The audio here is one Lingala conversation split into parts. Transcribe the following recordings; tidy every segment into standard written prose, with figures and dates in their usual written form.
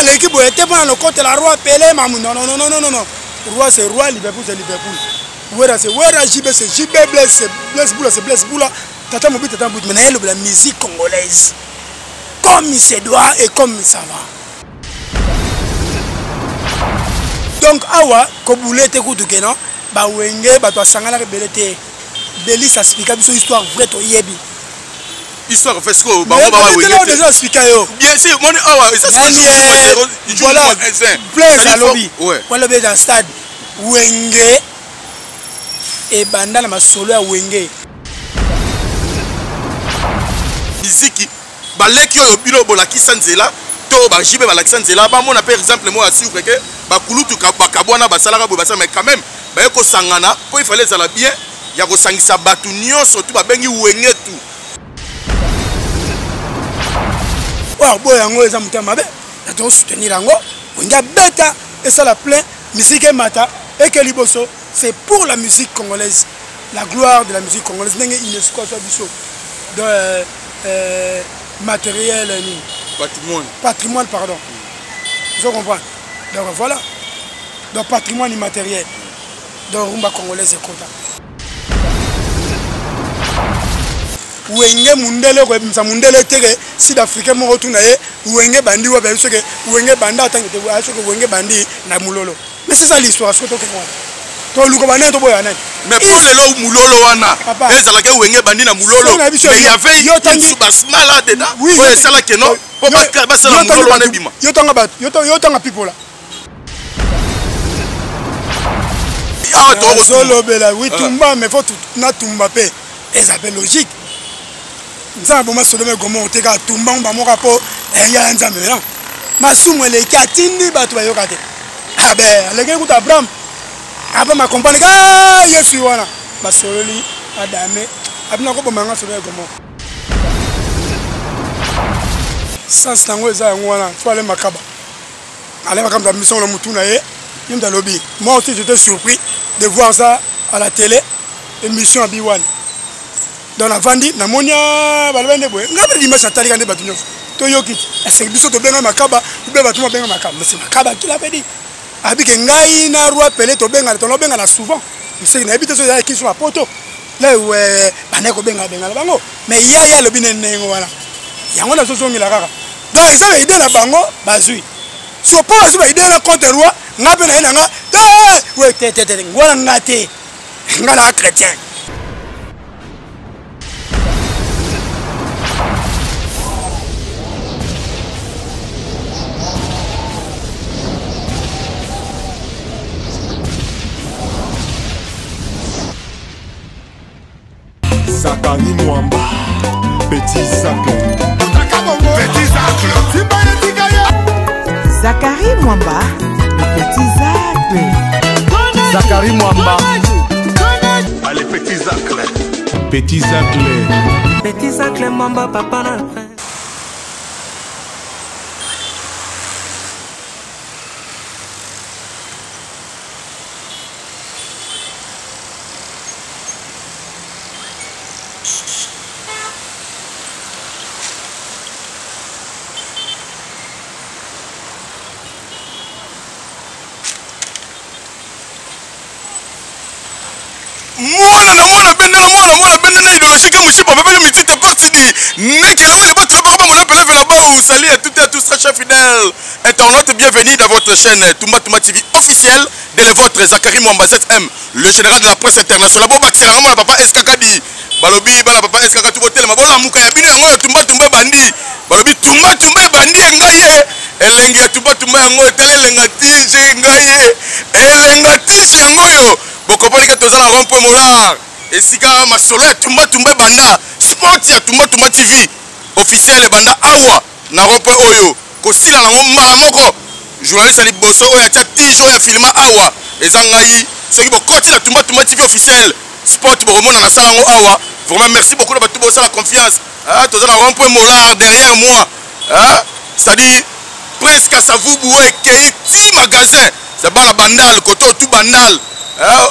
Naleki boye te mpona lokotela roi Pele mamu. Non, non, non, non, non, non. Roi c'est roi, Liverpool c'est Liverpool. Wera c'est Wera, JB c'est JB, Blaise c'est Blaise Boula c'est Blaise Boula. Tata Mobi, Tata Mobi. Mais naye la musique congolaise. Comme il se doit et comme ça va. Donc awa kobule te kutu ke non bawenge bato asanganaka ebele te. Belis aspika biso histoire vraie toyebi. Histoire vraie sikoyo bango ba wenge te. Déjà aspika yo. Bien sûr, moni awa eza sikoyo voilà. Blaise alobi. Walobi dans stade wenge ebanda na masolo ya wenge. Miziki baleki oyo bino bolakisa nzela to ba JB balakisa nzela bamona pe exemple moko ya suivre ke bakulutu bakabwana basalaka boye basala mais quand même baye kosangana po il fallait ezala bien ya kosangisa bato nyonso tu babengi wenge tu. Oyo aboya yango eza motema mabe, na to soutenir yango wenge abeta esala plein musique emata eke liboso, c'est pour la musique congolaise, la gloire de la musique congolaise ndenge UNESCO azwa biso donc matériel nini patrimoine, patrimoine pardon, vous comprenez? Donc voilà, donc patrimoine immatériel, donc rumba congolaise ekota wenge mundele koyebimisa mundele teke sud africain moko tuna ye wenge bandi wapi ayebi soki wenge banda atangi te ayebi soki wenge bandi na mulolo. Mais c'est ça l'histoire, soki tokende wana toluka banani toboya nani. Mais pour lelo mulolo wana ezalaka wenge bandi na mulolo, mais il y avait une soubassement là dedans oyo esalaki non po basala mulolo wana ebima. Yo tanga bato, yo tanga pipola. Awa tozolobela oui tumba, mais faut natumba mpe eza mpe logique. Nzambe aboma Sodome Gomorrhe te kaka tumba ngo bamoka mpo eya ya Nzambe non masumu eleki atindi bato bayoka te. Ah ben alekeli kuta Abraham, Abraham akompane ka Yesu wana basololi Adame abina koboma yanga Sodome Gomorrhe. Sens nango eza yango wana fo ale makaba ale makaba mission na mutu na ye ye mutu alobi. Moi aussi j'étais surpris de voir ça à la télé, émission ya B1. Donc navandi namoni balobi nde boye ngai mpe dimanche natalika nde bato nyonso toyoki te esengi biso tobenga makaba ube bato babenga makaba mais c'est makaba qui l'avait dit abike ngai na roi Pele tobengana tolobengana souvent eseki nayebi te so ezalaki kiso ya poto la we bandaki kobenga bengana bango mais ya ya alobi ne ndenge wana yango nazozongela kaka donc eza ba idée na bango bazwi so mpo bazwi ba idée na contre roi ngai mpe naye na nga we te te te ngwana nga te nga na chrétien. Zakari Mwamba, Petit Zacle. Petit Zacle. Zakari Mwamba, le Petit Zacle. Zakari Mwamba. Allez, Petit Zacle. Petit Zacle. Petit Zacle Mwamba, papa na. Mwana na mwana bendela mwana mwana bendela idéologie ke mushipa pepele mitite parti di nekele wele votre papa mon appelé vela baou. Salut à toutes et à tous très chers fidèles internautes, bienvenue dans votre chaîne Tumba Tumba TV officielle de le vôtre Zakari Mwamba ZM, le général de la presse internationale. Bon bakisela ngamo na papa SKK di balobi bana papa SKK tu botelema bola muka ya bino yango Tumba Tumba bandi balobi Tumba Tumba bandi ngai ye elengi ya Tumba Tumba yango etele elenga tije ngai ye elenga tije yango yo bokopoli ke toza na rond point Molar esika masolo ya Tumba Tumba banda sport ya Tumba Tumba TV officiel banda awa na rond point oyo kosila nango mbala moko. Journaliste ya liboso oyo atia tige oyo ya filma awa eza ngai. Soki bokoti na Tumba Tumba TV officiel sport bokomona na sala yango awa. Vraiment merci beaucoup na bato bosala confiance. Ah, toza na rond point Molar derrière moi. Ah, c'est-à-dire presque à Savubu oyo ekei ti magasin. C'est bana Bandal, koto tout Bandal. Ah,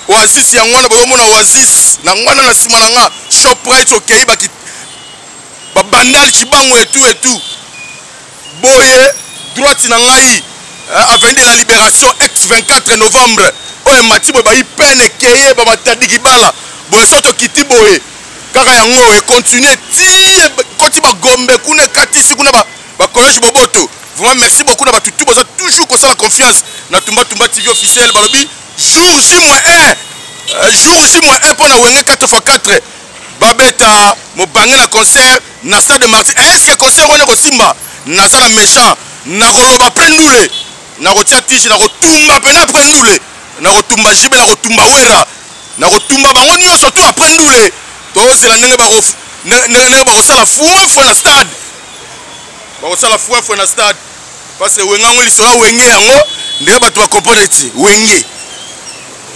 Oasis yango wana bozomona Oasis na ngwana na nsima na nga Shoprite okei baki ba Bandal Chibango et tout et tout. Boye Droite na ngai avenue de la Libération ex 24 novembre oyo emati boye bayi pene ekeye ba Matadi Kibala boye so tokiti boye kaka yango econtinue ti ekoti ba Gombe kuna ekatisi kuna ba ba collège Boboto. Vraiment merci beaucoup na bato tout baza toujours kosala confiance na Tumba Tumba TV officiel. Balobi jour J moins 1, jour J moins 1 mpona Wenge 4x4 babeta mobange na concert na stade de Martyrs. Est-ce que concert wana ekosimba? Naza na méchant, nakoloba après ndule, nakotia tige, nakotumba pena après ndule, nakotumba JB, nakotumba Wera, nakotumba bango nyonso tout après ndule. Tozela ndenge bako ndenge bakosala fouin fouin na stade, bakosala fouin fouin na stade parce que Wenge yango lisolo ya Wenge yango ndenge bato ba comprendre ti Wenge.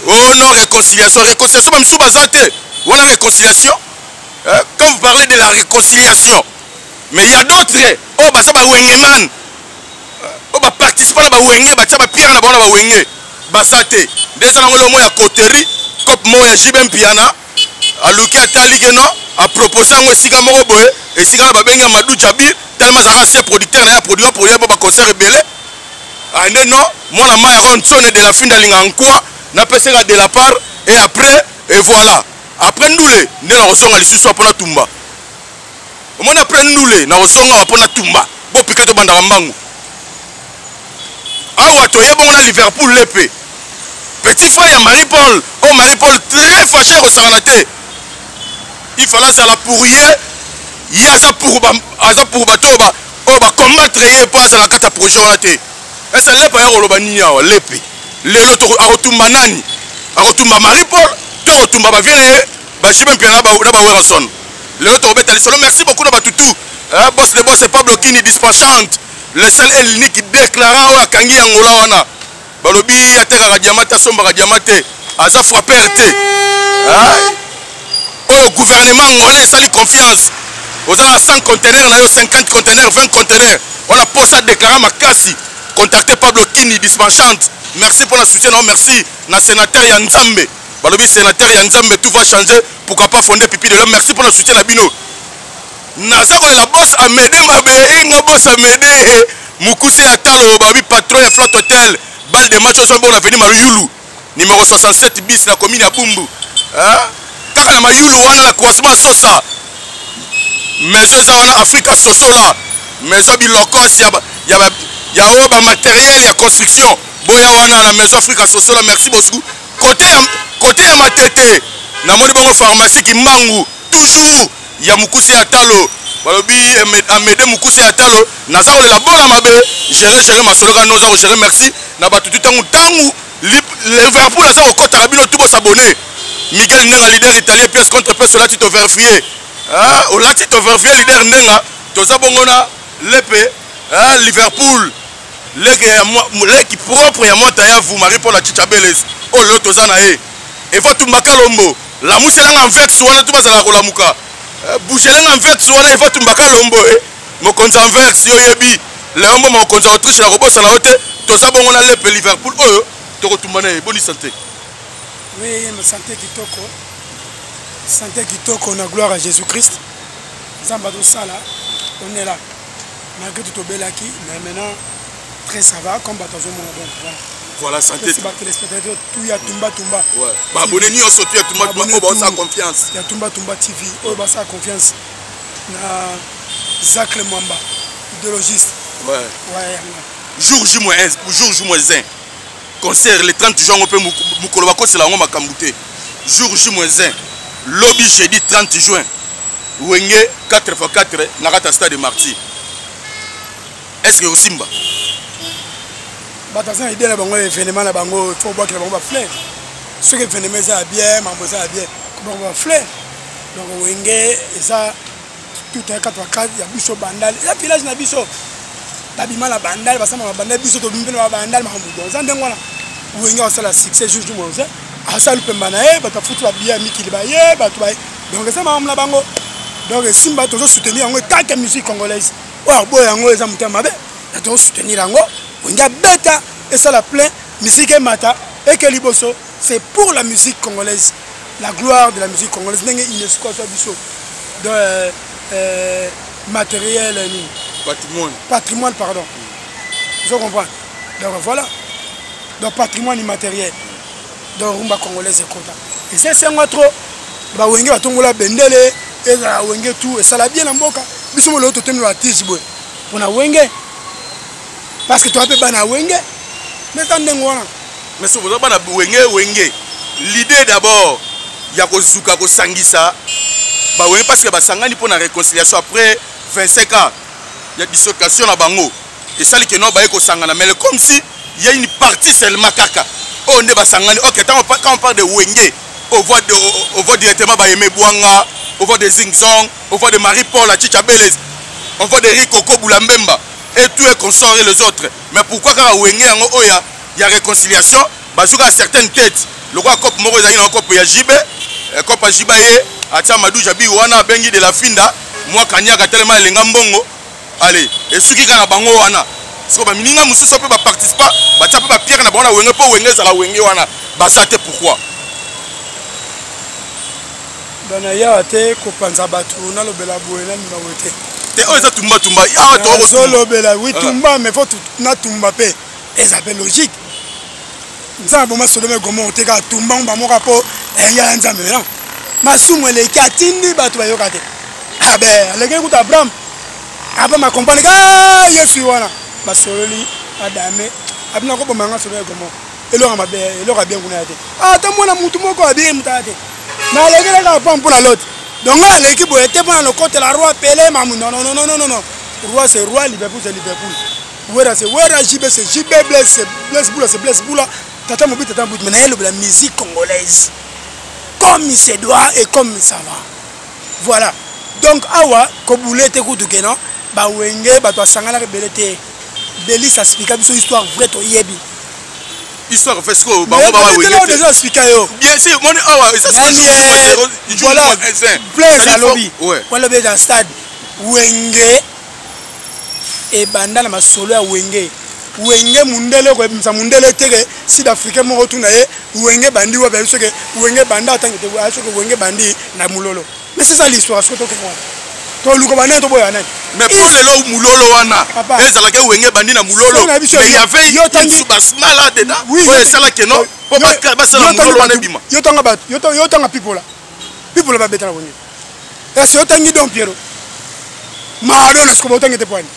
Oh non, réconciliation, réconciliation ba misusu baza te wana réconciliation. Quand vous parlez de la réconciliation, mais il y a d'autres oyo baza ba Wengeman oyo ba participant na ba Wenge, batia ba pierre na bango na ba Wenge baza te. Nde eza nango eloko moko ya coterie cope moko ya JB Mpiana aluki atali ke non, apropose yango esika moko boye, esika na babengi Amadou Djabir tellement azalaka ancien producteur na ye, aproduit produit po ba concert ebele. Ande non, mwana mai yako ntsone de la fin d'alinga nkwa napeseka de la part et après et voilà après ndule nde nakozonga lisusu mpo na tumba. Omoni après ndule nakozonga mpo na tumba bopika tobandaka mbangu awa toye bongo na Liverpool lepe petit frère ya Marie-Paul. Oh Marie-Paul très fâché kosakana te, il fallait azala pour ye, ye aza pour ba, aza pour bato oyo ba, oyo ba combattre ye mpo azala na kati ya projet wana te. Ese lepe aya koloba nini awa? Lepe lelo akotumba nani? Akotumba Marie-Paul to akotumba ba vieux na ye ba JB Mpiana na ba Werrason? Lelo tokobeta lisolo. Merci beaucoup na bato tout. Boss de boss Pablo Kini dispensante, le seul et l'unique déclarant oyo akangi Angola wana. Balobi atekaka diamant te, asombaka diamant te, aza frappeur te. Oyo gouvernement angolais esali confiance. Oza na 100 conteneurs na yo, 50 conteneurs, 20 conteneurs. Wana posa déclarant makasi. Contactez Pablo Kini dispensante. Merci pour la soutien, non, merci na sénateur ya Nzambe. Balobi sénateur ya Nzambe, tout va changer. Pourquoi pas fonder pipi de l'homme. Merci pour la soutien na bino. Naza kolela boss Amede Mabe, enga boss Amede Mukuse ya talo, babi patron ya Flat Hotel, balle de match oyo bon avenue Mayulu numéro 67 bis na commune ya Bumbu. Hein? Kaka na Mayulu wana na croisement Sosa. Maison eza wana Afrika Sosola. Maison bilokos ya ya ya oyo ba matériel ya construction. Boya wana na maison Afrika Sosola, merci beaucoup. Côté ya Matete, namoni bango pharmacie Kimbangu toujours ya Mukuse ya talo. Balobi Amede Mukuse ya talo, naza kolela bola mabe, gérer gérer masolo ka noza ko gérer. Merci na batu tout tangu tangu Liverpool aza kokota bino tout bo s'abonner. Miguel Ndenga leader italien pièce contre pièce olati to vérifier. Hein, olati to vérifier leader Ndenga, toza bongo na lepe, hein, Liverpool leke ya leki propre ya mwata ya vous Marie Paul Achicha Beles. Oh lelo toza na ye. Eva Tumba Kalombo, lamuselanga Anvers wana tout bazala kolamuka. Bougelanga Anvers wana Eva Tumba Kalombo, mokonzi Anvers yo yebi. Léon Mboma mokonzi ya Autriche na kobosana yo te. Toza bongo na lepe Liverpool oyo tokotumba na ye. Boni santé? Oui, ma santé kitoko. Santé kitoko na gloire à Jésus-Christ. Nzambe azosala, on est là. Malgré tout tobelaki, mais maintenant très ça va comme bato azomona donc voilà. Voilà, santé. Merci ba téléspectateurs tout ya Tumba Tumba. Ouais. Ba abonné nyonso tout ya Tumba Tumba oyo baosala confiance. Ya Tumba Tumba TV oyo basala confiance na Zacle Mwamba idéologiste. Ouais. Ouais, yango. Jour J moins 1, jour J moins 1. Concert le 30 juin mpe mokolo bakosela yango makambo te. Jour J moins 1. Lobi jeudi 30 juin. Wenge 4x4 na kati ya stade de Martyrs. Est-ce que osimba? Bato baza na idée na bango événement na bango, il faut obwakela bango ba fleurs. Soki événement eza ya bien, mambo eza ya bien, kobwaka ba fleurs. Donc Wenge eza tout un 4x4 ya biso Bandal, eza village na biso. Babima na Bandal, basamba na Bandal, biso tobimi mpe na Bandal makambo. Donc eza ndenge wana. Wenge asala succès jour jour moze. Asala lupemba na ye, bato bafuti ba billets ya mikili ba ye, bato ba ye. Donc eza makambo na bango. Donc esimba tozo soutenir yango etake musique congolaise. Oyo aboya yango eza motema mabe, na tozo soutenir yango. Wenge abeta esala plein, musique emata eke liboso, c'est pour la musique congolaise, la gloire de la musique congolaise ndenge UNESCO azwa biso. Donc matériel nini? Patrimoine. Patrimoine, pardon. Ozo comprendre? Donc voilà, donc patrimoine immatériel, donc rumba congolaise ekota, eza esengo trop. Bawenge batongola bendele, ezala wenge tout, esala bien na mboka biso. Molelo totemi batise boye mpona wenge, parce que toya mpe bana wenge, mais eza ndenge wana. Mais soki boza bana wenge, wenge l'idée d'abord ya kozuka kosangisa bawenge, parce que basangani mpo na réconciliation après 25 ans ya dislocation na bango, esali ke no baye kosangana, mais comme si il y a une partie seulement kaka oyo nde basangani. Ok, quand on parle de wenge, on voit directement baeme Bwanga, on voit des Zing Zong, on voit de Marie Paul Achicha Beles, on voit de Rikoko Boulambemba et tout et consort et les autres. Mais pourquoi kaka wenge yango oyo ya réconciliation, bazuka certaines têtes lokola cope moko ezalaki na cope ya jibe, cope ya jibe ye atia Madu Jabi wana, abengi de la Finda mwa kaniaka telema elenga mbongo, ale esuki kaka na bango wana. Siko bamininga mosusu mpe baparticipa, batia mpe bapierre na bango na wenge mpo wenge ezala wenge wana, baza te. Pourquoi? Bana yawa te kopanza bato, nalobela boye, nalima boye te. Te, oyo eza tumbatumba awa. Tozolobela, oui, tumba, mais faut natumba mpe eza mpe logique. Nzambe aboma Sodome, Gomore te, kaka tumba ngo bamoka mpo eya ya Nzambe. Maintenant masumu eleki, atindi bato bayoka te. Abe alekeli kuta Abraham, Abraham acomprendre ka Yesu wana, basololi adame abina koboma yanga Sodome, Gomore, eloko mabe, eloko ya bien kuna ya te. Ata mwana mutu moko abie mutu aya te, mais alekeli kaka mpo mpona Lot. Donc ngai aleki boye te mpona lokotela roi Pele mamu. Non, non, non, non, non, non, roi c'est roi, Liverpool c'est Liverpool, Wera c'est Wera, JB c'est JB, Blaise c'est Blaise, Boula c'est Blaise Boula, Tata Mobi Tata Mobi. Mais naye la musique congolaise comme il se doit et comme ça va. Voilà. Donc awa kobule te kutu ke non, bawenge bato asanganaka ebele te. Belis aspika biso histoire vraie, toyebi. Histoire vraie, sikoyo bango bawenge te déjà expliqué yo. Bien sûr, moni awa eza. Voilà, Blaise alobi wana, lobi eza stade wenge ebanda na masolo ya wenge. Wenge mundele koyebimisa mundele teke sud africain moko tuna ye wenge bandi wapi, ayebi soki wenge banda atangi te, ayebi soki wenge bandi na mulolo. Mais c'est ça l'histoire. Soki tokende wana, toluka banani, toboya nani? Mais mpo lelo mulolo wana ezalaki wenge bandi na mulolo, mais il y avait une soubassement là dedans oyo esalaki no mpo basala mulolo wana ebima. Yo tanga bato, yo tanga Pipola, Pipola babeta na wenge. Ese otangi Don Piero, Maradona, sikoyo botangi te poani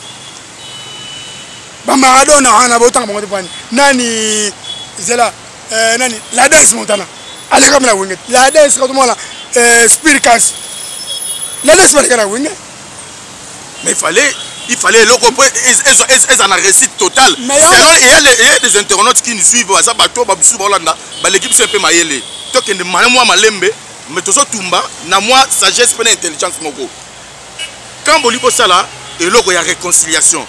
bamaradona wana, botanga bango te poani nani zela, nani la danse Montana aleka na wenge, la danse katomona, Spiricas, la danse baleka na wenge. Mais il fallait eloko mpo eza na réussite totale selon eya des internautes qui nous suivent, baza bato babisu baolanda, baleki biso mpe mayele. Tokende mwa malembe, mais tozotumba na mwa sagesse mpe na intelligence moko. Quand bolingi bosala eloko ya réconciliation,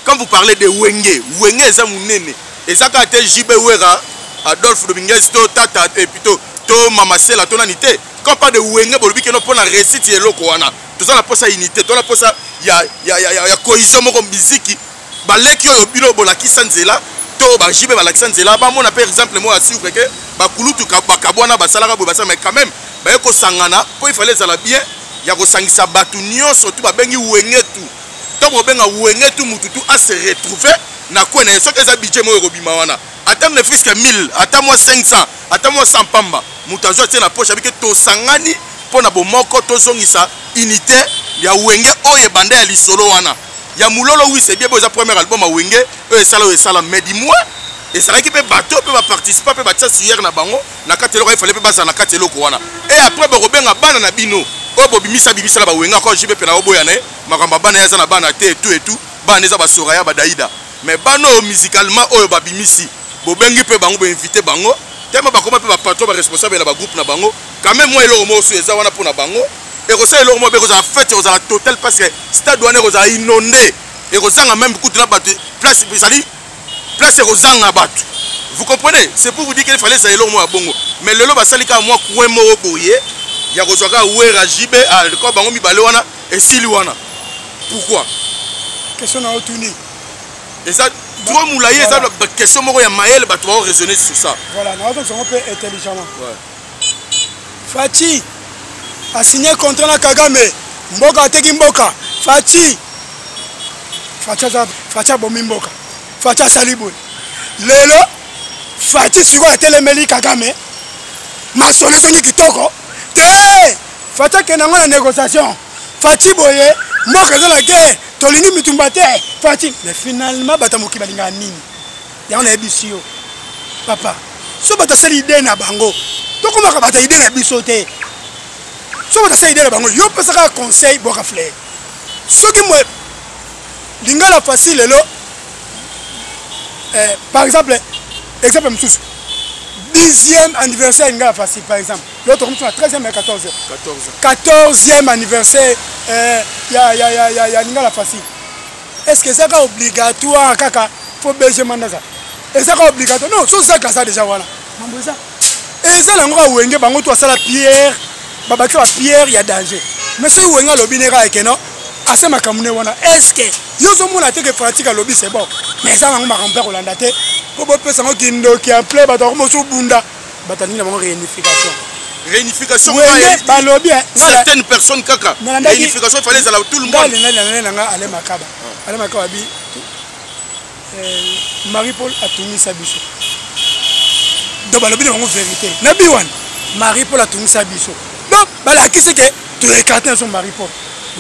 quand vous parlez de wenge, wenge eza monene, eza kaka te JB, Wera, Adolphe Dominguez to tata et plutôt to mama Sela to nani te. Quand pas de wenge, bolobi keno mpona réussite ya eloko wana, toza na posa unité, toza na posa ya cohésion moko. Miziki baleki oyo bino bolakisa nzela to bajibe balakisa nzela, bamona mpe exemple moko ya suivre ke bakulutu bakabwana, basalaka boye, basala, mais quand même baye kosangana mpo il fallait ezala bien ya kosangisa bato nyonso tu babengi wenge tu. Ntango bobenga wenge tu, mutu tu ase retrouve na kwe na ye. Soki eza budget moko ekobima wana, ata ne fût-ce que 1000, ata mwa 500, ata mwa 100 pamba, moto azwa tie na poche, abike tosangani mpo na bomoko, tozongisa unité ya wenge oyo ebanda ya lisolo wana ya mulolo. Oui, c'est bien, bo eza premier album ya wenge oyo esala, oyo esala, mais du moins ezalaki mpe bato mpe baparticipa mpe batia sueur na bango na kati eloko, efale mpe bazala na kati eloko wana. E après bokobenga bana na bino oyo bobimisa bimisa na bawenga ako jibe mpe na oboya na ye makambo ya bana ye, aza na bana te etu etu, bana eza basoraya, badaida, mais bana oyo musicalement oyo babimisi, bobengi mpe bango, boinvite bango tema, bakoma mpe bapatron, baresponsable na bagroupe na bango. Quand même mwa eloko moko so eza wana mpo na bango, ekosala eloko moko mpe ekozala fête, ekozala total, parce que stade wana ekozala inondé, ekozanga même kutu na bato place, ezali place ekozanga bato. Vous comprenez? C'est pour vous dire qu'il fallait ezala eloko moko ya bongo. Mais lelo basali kaka mwa coin moko boye ya kozwa kaka Wera, JB, ko bango mibale wana, esili wana. Pourquoi? Question na otuni. Eza trop molai, eza question moko ya mayele, bato bao raisonner sur ça. Voilà, naozongisa yango mpe intelligemment. Fatshi asigné contrat na Kagame, mboka ateki mboka. Fatshi, Fatshi aza, Fatshi abomi mboka. Fatshi asali boye. Lelo Fatshi sikoyo atelemeli Kagame, masolo ezongi kitoko te. Fatshi akende yango na négociation. Fatshi boye, mboka eza na guerre, tolingi mitumba te. Fatshi, mais finalement bato ya mokili balingaka nini? Yango nayebisi yo papa, so bato asali idee na bango, tokomaka bato ya idee na biso te. So bato asali idee na bango, yo pesaka conseil, bwaka fleur. Soki mwe lingala facile lelo, par exemple, exemple mosusu, 10e anniversaire ya lingala facile, par exemple, l'autre comme ça, 13e et 14e. 14e anniversaire ya lingala facile. Est-ce que ezaka obligatoire kaka faut BG Mandaza? Ezaka obligatoire? Non, so zaka ça déjà wana. Mambo eza. Eza nango ka wenge bango to asala pierre, babakisa ba pierre ya danger. Mais soki wenge alobi ne kaka ke non, ase makambo ne wana. Est-ce que yo ozomona te ke pratique alobi c'est bon? Mais eza nango makambo mpe kolanda te. Po bopesa yango kindoki en plein bato bakoma mosusu bunda. Bato alingi na bango réunification. Réunification, Wenge balobi, hein, certaines personnes kaka. Réunification fallait ezala tout le monde. Ngai nalandi nanga Alain Makaba. Alain Makaba bi, Marie-Paul atungisa biso. Donc balobi na bango vérité. Na bi wana Marie-Paul atungisa biso. Donc balakisi ke to écarter na Marie-Paul.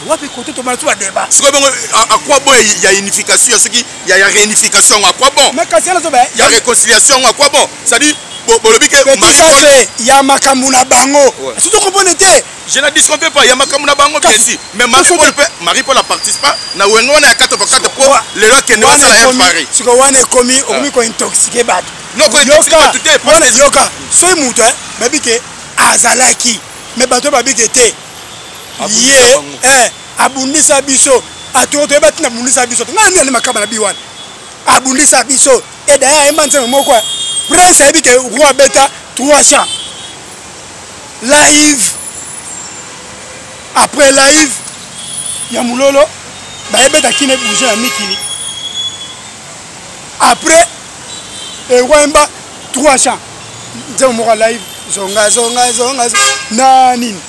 Wapi côté to bala to ba débat. Sikoyo bongo à quoi bon ya unification, ya soki ya réunification, à quoi bon? Mais kasi ala zo ba ya réconciliation, à quoi bon? C'est-à-dire bolobi ke Petit Marie-Paul Sacre, ya makambo na bango. Ouais. Surtout comprendre te. Je ne disconfie pas, il y a makambo na bango bien sûr. Mais Marie-Paul pe, Marie-Paul a participé na wengo wana ya 4 fois 4 po lelo akende Wana basala ya ekomi, Paris. siko wana ekomi, okomi ko intoxiquer bato. Non, ko intoxiquer Yoka, bato te, parce wana que yoka. Soki moto, hein, babi ke azalaki, mais bato babi ke te. Abundisa Ye, bango. eh, abundisa biso. Ato toyeba tina abundisa biso. Nga nani makaba na bi wana. Abundisa biso. Et d'ailleurs, ayemba nzembo moko, hein. Prince ayebi ke roi beta 3 chants. Live. Après live ya Mulolo, bayebeta kine bouger na mikili. Après et roi yemba 3 chants. Nzembo moko live, zonga zonga zonga na nini?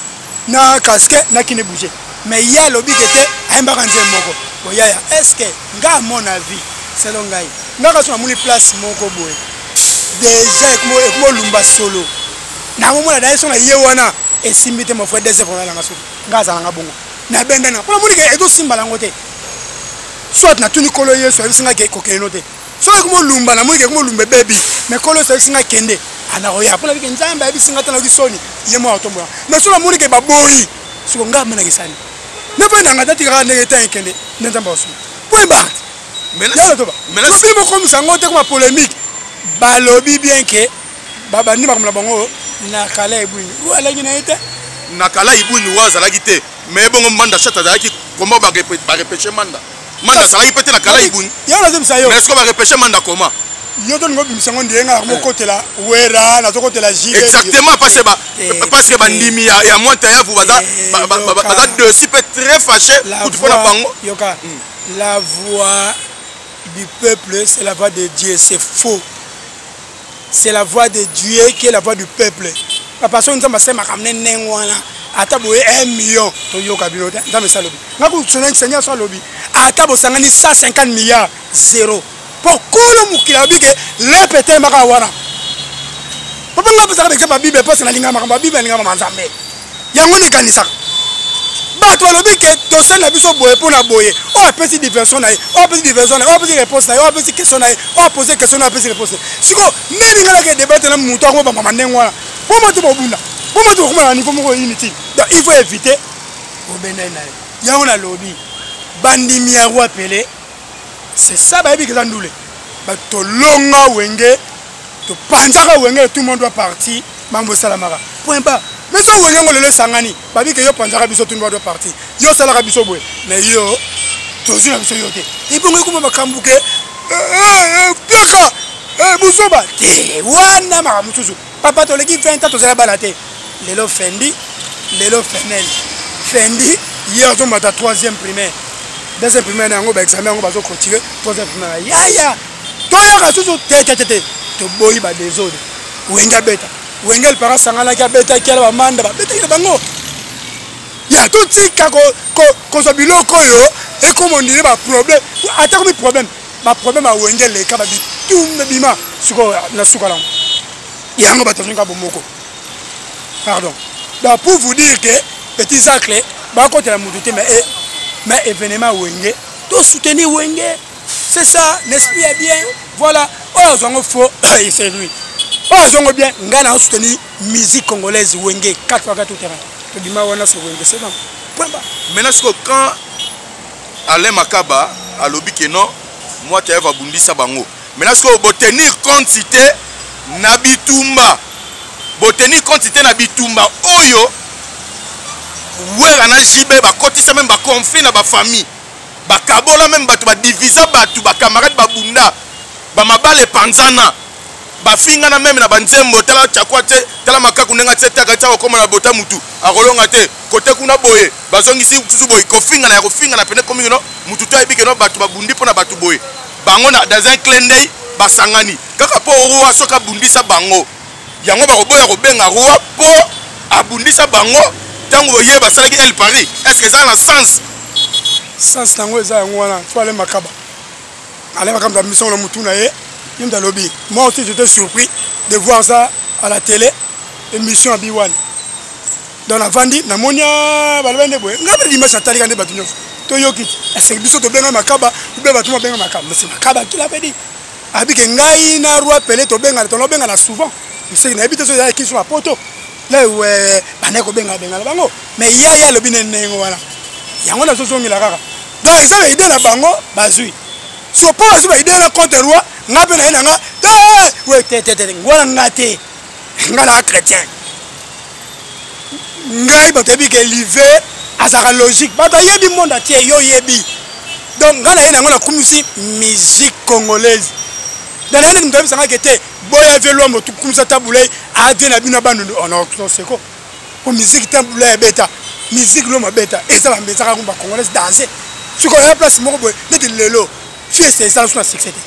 Na casque na kine bouger. Mais ya lobi ke te ayembaka nzembo moko. Bon yaya, est-ce que nga à mon avis, selon ngai, nga kaso na moni place moko boye. Déjà ekmo lumba solo. Na mona da so na ye wana esimbi te mon frère deuxième fois na nga soki. Nga azala nga bongo. Na benda na. Pona moni ke ezo simba lango te. Soit na tuni kolo Yesu ayebisi nga ke kokende no te. Soki ekmo lumba na moni ke ekmo lumba baby. Mais kolo Yesu ayebisi nga kende. Ana koya. Pona bike Nzambe ayebisi nga tana ki soni. Ye mo atombola. Mais soki na moni ke baboyi. Siko nga mona kisani. Na pe na nga tati kaka ndenge tan kende. Nde Nzambe akosunga. Point barre. Maintenant, Yalo toba. maintenant, Soki bokomisa yango te koma polémique. Balobi bien ke babandi makambo na bango na kala ebwini. Oyo alaki na ye te. Na kala ebwini wa azalaki te. Mais bongo Manda Chat azalaki comment ba ba repêcher Manda? Manda azalaki peut-être na kala ebwini. Yalo azobisa yo. Mais est-ce qu'on va repêcher Manda comment? Yo to ningo bimisa ngo ndiye nga mokotela Wera nazokotela JB. Exactement parce que ba parce que bandimi ya Mwanta ya vous baza baza dessus peut très fâché La kutu pona voix, bango. Yoka. La voix du peuple, c'est la voix de Dieu, c'est faux. C'est la voix de Dieu qui est la voix du peuple. Papa, so nzamba se makamne nengwana. Ata boye 1 million to yoka bino te. Nzambe sa lobi. Ngaku sona Seigneur sa lobi. Ata bosangani 150 milliards zéro. Po kolo mokili alobi ke lepe etelemaka wana. Papa nga pesaka exemple ya Bible parce nalinga makambo ya Bible, nalinga makambo ya Nzambe. Yango nde ekanisaka. Bato balobi ke tosali na biso boye mpo na boye. Oyo apesi diversion na ye, oyo apesi diversion na ye, oyo apesi réponse na ye, oyo apesi question na ye, oyo apose question na ye, apesi réponse na ye. Sikoyo nani ngai nake débattre na moto akobamba ndenge wana? Po moto bobunda, po moto bokoma na niveau moko inutile. Donc il faut éviter obendani na ye. Yango nalobi bandimi ya roi Pelé, c'est ça bayebi ke eza ndule. Bato tolonga wenge, topanzaka wenge, tout le monde doit partir, mambo esalamaka. Point barre. Mais so wenge ngo lelo esangani, babi ke yo panzaka biso, tout le monde doit partir. Yo osalaka biso boye, mais yo tozwi na biso yo te. Ebongo ekoma makambo ke, piaka, buzoba te, wana makambo mosusu. Papa toleki 20 ans tozala bana te. Lelo Fendi, lelo Fenel. Fendi ye azomata 3e primaire. 2e primaire na yango ba examen yango bazo clôturer 3e primaire. Yaya, toyaka susu te te te te. Toboyi ba désordre. Wenge abeta. Wenge el para sanganaki abetaki ala ba manda babetaki na bango. Ya totika kozwa biloko oyo ekoma ondire ba problème. Ata komi problème. Baproblème ya Wenge eleka, babitumba ebima sikoyo na suka nango yango bato azongi bomoko. Pardon, donc pour vous dire que petit Zacle bakotela motu te, mais, eh, mais événement Wenge, to soutenir Wenge, c'est ça l'esprit est bien. Voilà, oyo azwango faux, c'est lui. Oyo azwango bien, ngai na soutenir musique congolaise, Wenge 4 fois 4 tout terrain, tobima wana, c'est Wenge, c'est bon, point barre. Maintenant sikoyo, quand Alain Makaba alobi ke non, Mwata Eva abundisa bango, maintenant sikoyo botenir compte te na bitumba, botenir compte te na bitumba oyo Wera na JB bakotisa, même baconflit na bafamille, bakabola même bato, badivisa bato, bacamarade babunda, bamabala epanzana, bafingana même na banzembo. Tala Chakwa te, tala makaku ndenge atie taka tia kokóma na bota, mutu akolonga te kote kuna boye, bazongisi susu boye, kofingana ya kofingana pene komi keno mutu to ayebi keno bato babundi mpo na bato boye. Bango na dans un clin d'œil basangani kaka mpo roi soki abundisa bango, yango bakoboya kobenga roi mpo abundisa bango ntango ye basalaki El Paris. Est ce que eza na sens? Sens nango eza yango wana. Fo Ale Makaba, Ale Makaba misongo na mutu na ye, ye moto alobi. Moi aussi, j'étais surpris de voir ça à la télé, émission ya B1. Donc navandi, namoni baloba nde boye. Ngai mpe dimanche natalika nde bato nyonso toyoki ti eseke biso tobenga Makaba ube bato babenga Makaba. Mais Makaba qui l'avait dit, abike ngai na roi Pele tobengana, tolobengana souvent. Eseke nayebi te so ezalaki so na poto le bandaki kobenga bengana bango, mais ya ye alobi ne ndenge wana, yango nazozongela kaka. Donc eza baidée na bango bazwi, so mpo bazwi baidée na contre roi, nga mpe naye na nga we te te te, ngwana nga te, nga na chrétien. Ngai bato yebi ke live azalaka logique, bato ayebi monde atie yo yebi. Donc ngai naye nango, nakumisi musique congolaise. Donc naye ndenge moto ayebisanga ke te boya vie Lwambo, tukumisa Tabulei avie na bino Bandundu seko po musique Tabulei ebeta, musique Lwambo abeta, eza bambezaka yango bacongolaise danse. Sikoyo ya place moko boye neti lelo fiesta ezala so na succès te,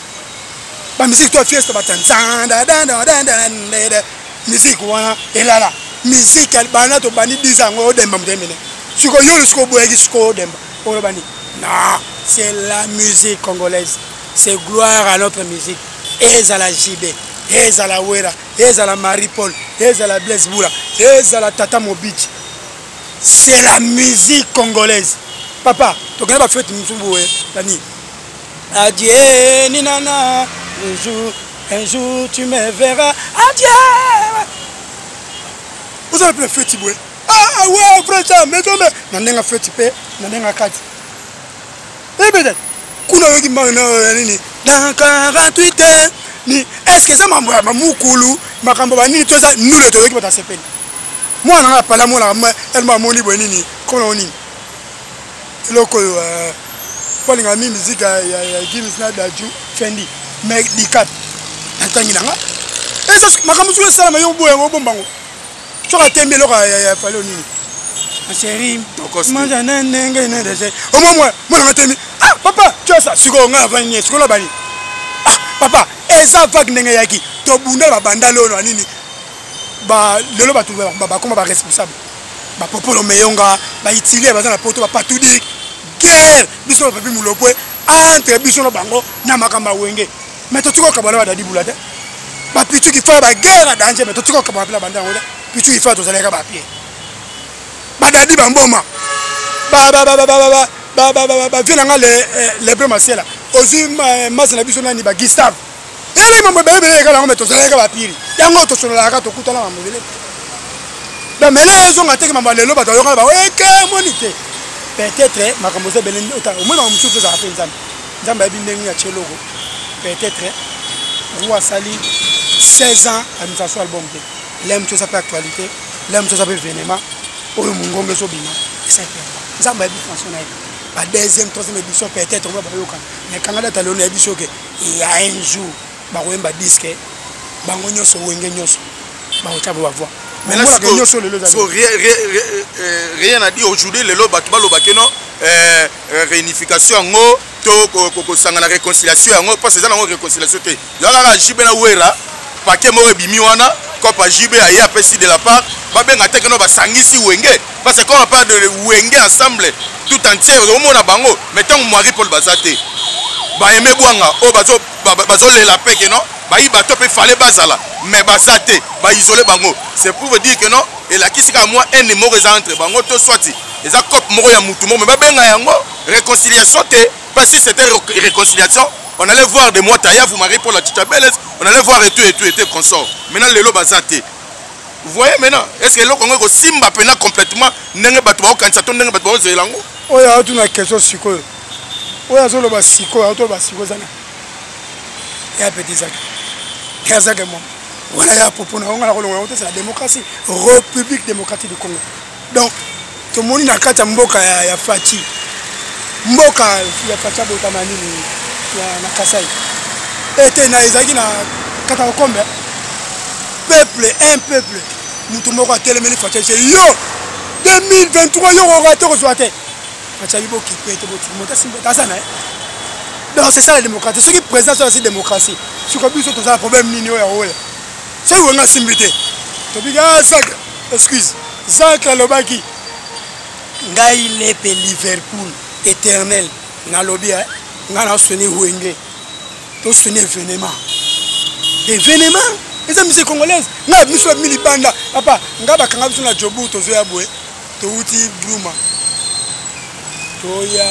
bamusike to fiesta batanzandadandadandadanda, musique wana elala, musique banda tobandi 10 yango odemba moto emene. Sikoyo yo sikoyo oboyaki, sikoyo odemba, oloba nini? Non, c'est la musique congolaise, c'est gloire à notre musique. Ezala JB, ezala Wera, ezala Marie Paul, ezala Blaise Bula, ezala Tata Mobiti, c'est la musique congolaise. Papa, tokende bafete mosusu boye nani, adieu ninana, un jour, un jour tu me verras, adieu. Ozala mpe feti boye, ah ouais, vrai ça, mais mais na ndenge feti mpe na ndenge kati ebete kuna oyoki mbango na nini dans 48 heures ni est ce que eza mambo ya mamukulu, makambo banini to eza nule, toyoki bato asepeli. Mwana nga apala mwana elma amoni boye nini komona nini eloko oyo po alingaka mingi miziki ya Gims na Daju Fendi, mais dicap natangi na nga eza makambo soki esalama yo boya yango, obombango soki atembi eloko ya fali nini chéri manja na ndenge na dese omwa mwa mwana nga temi, ah papa, tu as ça. Sikoyo nga avandi nie, sikoyo nabani, ah papa, eza vague ndenge eyaki, tobunda babanda lelo na nini ba lelo bato bakoma baresponsable, bapopolo meyonga baitilie baza na poto, bapatudik guerre biso bapapi mulopwe entre biso na bango na makambo ya Wenge. Mais totika okabwana badadi bula te, bapitu kifa baguerre ya danger, mais totika okabwana mpe na banda yango te. Pitu kifa tozalaka bapie, badadi bamboma, bavie na nga lebre masela, ozwi masi na biso nani, bagustave eleki mambo ebele ebele ekala yango. Me tozalaka bapiri yango, tosololaka, tokutana mambo ebele. Donc maintenant ezonga teke mambo ya lelo, bato bayokana bango eke moni te, peut-être makambo eza ebele. Omoi makambo mosusu ezalaka mpe Nzambe, Nzambe ayebi ndenge atie eloko. Peut-être roi asali 16 ans administration album te, lem to eza mpe actualité, lem to eza mpe événement oyo mongongo ezobima, esali mpe Nzambe ayebi fonction na ye. Ba deuxième, troisième édition, peut-être ngo bayokana, mais kanga data lelo, nayebi soki ya un jour bakoyemba disque bango nyonso, Wenge nyonso bakotya bo bavoix. Omonaka nyonso lelo. Rien à dire aujourd'hui, lelo bato balobaki no réunification yango to kosangana, réconciliation yango, parce eza nango réconciliation te, eza kaka JB na Wera, paquet moko ebimi wana, copa JB aye apesi de la part, babenga te keno basangisi Wenge, parce que quand on parle de Wenge ensemble tout entier, omona bango, mais ntango Marie Paul baza te. Baeme Bwanga oyo bazolela mpe ke non, bayi bato mpe fale bazala, mais baza te, baisole bango. C'est pour vous dire que non, elakisi kaka mwa haine moko eza entre bango, to soit eza cope moko ya mutu moko, mais babenga yango réconciliation te. Parce que si c'était réconciliation, on allait voir des mois Taya, vous mariez pour la Chicha Belles, on allait voir et tout et tout et tout consort. Maintenant lelo baza te. Vous voyez maintenant, est-ce que eloko yango ekosimba mpena complètement ndenge bato baokanisa to ndenge bato baozela yango? Oyo aotuna question sikoyo, oyo azoloba sikoyo, aotoloba sikoyo eza na ya petit Zaki, ya Zaki mwa wana ya popo na yango, na kolongola yango te. C'est la démocratie, République démocratique du Congo. Donc tomoni na kati ya mboka ya Fatshi, mboka ya Fatshi abotama nini ya, na Kasai ete na ezalaki na Katakokombe. Peuple, un peuple, moto moko atelemeli Fatshi se yo 2023 yo kokoka te, kozwa te. Fatshi abi bokipe te, botika moto asimba aza na ye. Donc c'est ça la démocratie. Soki président so asi démocratie, siko biso toza na problème nini oyo ya kowelela? Soki Wenga asimbi te, tobiki ah, Zak, excuse, Zak alobaki ngai lepe Liverpool éternel, nalobi eh, ngai nasoni Wenge, tosoni événement, événement eza musique congolaise. Ngai biso babimi libanda, papa, ngai bakanga biso na Jobu, tozoya boye, touti Bruma, toya,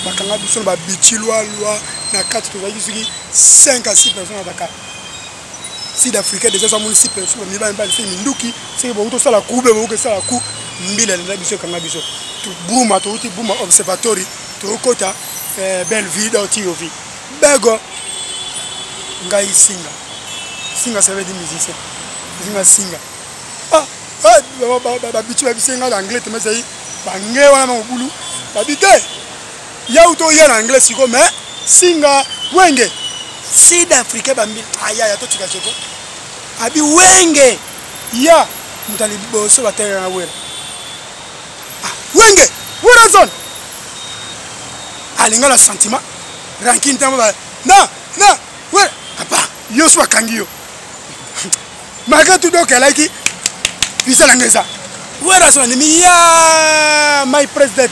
bakanga biso na babichi lwalwa na kati, tozalaki soki 5 à 6 personnes na Dakar. Sud africain déjà amoni 6 personnes, mibali mibali, soki minduki, soki bokuti osala ku be bokuti osala ku mbila elanda biso, ekanga biso. Bruma, touti Bruma Observatory, tokota Belleville, donc Tiovi bego ngai singa singa, ça veut dire musicien singa singa. Ah, ah, babici babisi ngai na anglais, temesai bange wana na mobulu, babi te yau toya na anglais siko, mais singa Wenge sud africain bambi ayaya totika seko abi Wenge ya moto ya liboso batelela na Wera. Ah, Wenge Werrason alinga na sentiment rankine ntango na na Wera papa yo so bakangi yo malgré tout. Donc elaki visa nanga eza Werrason andimi ya my president.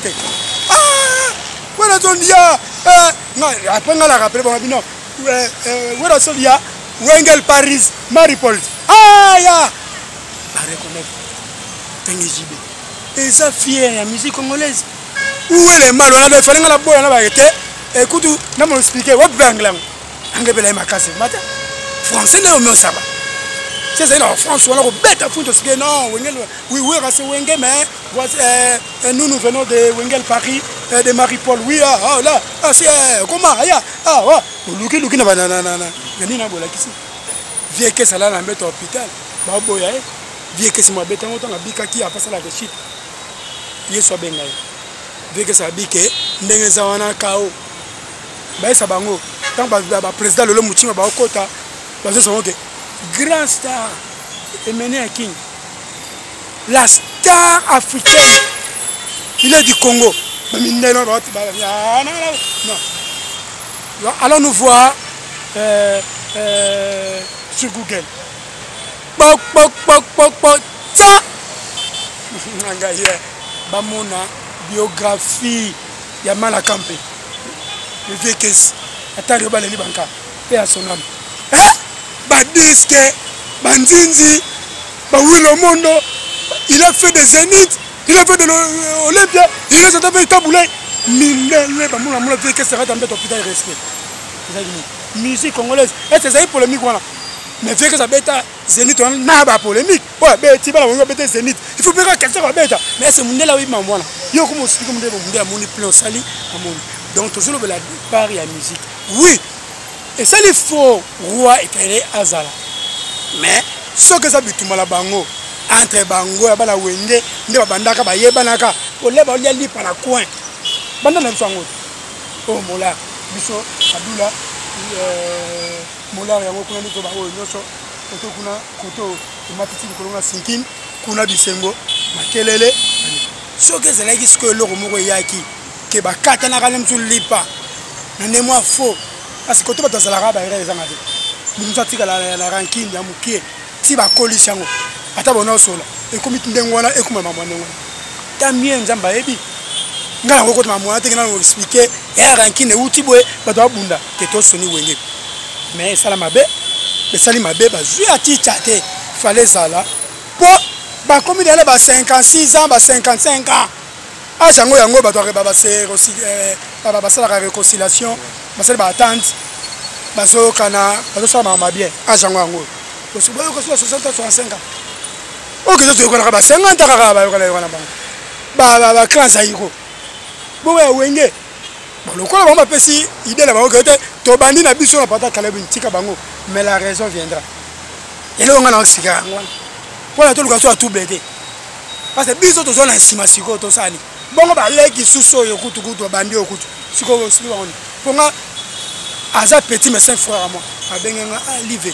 Ah, Werrason ya eh, après nga na rappelé bango bino Werrason ya Wengel Paris Maripol, ah ya bareconnaître ndenge JB eza fier ya musique congolaise. Uwele mal wana do efale nga na boya na bayeke te, ekutu na mo expliquer wapi anglais yango, anglais bela ye makasi mata français nde omi osaba si ezali na France wana kobeta fou tosike non Wengel, oui, Wera c'est Wenge, mais voici, nous nous venons de Wengel Paris, de Marie-Paul, oui, ah, ah là, ah c'est comment aya ah ouais oluki luki na na na na na nini na bolakisi vie kesa la na mbeto hôpital baboya ye vie kesi mo abeta yango ntango abikaki apasala rechite Yesu abenga ye vie kesi abike ndenge eza wana kao bayesa bango ntango baprésident lelo motima baokota bazosa bango ke grand star emene ya king, la star africaine, il est du Congo. Bamindele non, allons nous voir sur Google, pok pok pok pok pok tsa ngai ye bamona biographie ya Malakampe, le vieux kesi atali yo baleli banka mpe ya son âme, eh? Badisque banzinzi bawilo mondo, il a fait des zénith, il a fait de l'Olympia, il a fait taboulay mindele bamona mona vieux kesi akata mbeto hôpital, respect ezalaki nini musique congolaise ete ezali polémique wana. Mais vieux kesi abeta zénith wana na bapolémique oyo abeti bana bango abeta zénith, il faut mpe kaka question abeta, mais ese mondele ayebi mambo wana, yo koma osiki mondele, mondele amoni plein osali amoni. Donc tozolobela part ya musique, oui, esali faux roi efale azala, mais soki eza bitumba na bango entre bango ya bana Wenge nde babandaka bayebanaka kolia balia lipa na coin banda na biso yango oyo molar biso abula molar yango kuna nde toba oyo nyonso koto kuna koto ematisi likolo na sinkine kuna bisengo makelele. Soki ezalaki sikoyo eloko moko eyaki ke bakatanaka na mosusu lipa na nde mwa faux, parce que koto bato azalaka baerreur ezanga te, moto mosusu atikala na rankine ya mokie ti bakolisi yango ata bona osola ekomi ndenge wana ekoma mamwa ndenge wana. Ta mieux Nzambe ayebi. Ngai yango kotama mwana te ngai expliquer ya rancune euti boye bato babunda te tosoni wenge. Mais esala mabe, esali mabe bazwi aticha te. Fallait ezala po bakomi dala ba 56 ans ba 55 ans. Âge yango yango bato basalaka réconciliation, basali ba attente, bazoyokana, bazosala makambo bien. Âge yango yango. Boyoka 60 ans 65 ans. Oyo keza toyokanaka ba 50 kaka bayokana yokana bango. Ba clan Zaïro. Bongo ya wenge. Bon, lokola bango bapesi idée na bango ke te tobandi na biso na pata Caleb ntika bango, mais la raison viendra. Eloko nga na sika yango wana. Pona toluka so atouble te. Parce que biso tozwa na nsima sikoyo tosali. Bongo baleki susu oyo kutu kutu babandi oyo kutu. Sikoyo sikoyo bango. Mpo nga aza petit mais cinq frères à moi. Abenge nga ah live.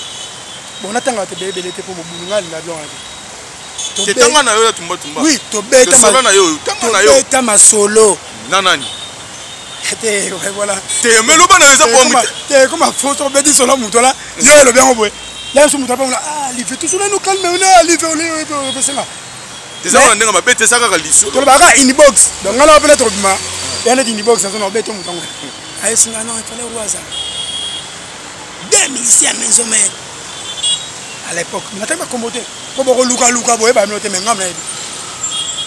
Bon natanga te bebele te mpo mobulu nga alinga biloko wana te. Tanga na yo ya tumba tumba. Oui, tobeta ma na yo, tanga na yo. Tobeta masolo. Na nani? Te voilà. Te mais loba na yo eza po te comme faux to beti solo mutu la. Yo elobi yango boye. Ya so mutu apamona ah live tout solo no calme na live oli opesenga. Eza wana ndenge mabe te eza kaka lisolo. Tolobaka inbox. Donc nga na pena tobima. Ya neti inbox nazo na obeto mutu yango. Ayesinga non il fallait roi azala. Deux musiciens maison mère. À l'époque, nataki bakombo te. Po bokoluka luka boye ba mino te mais ngam na yebi.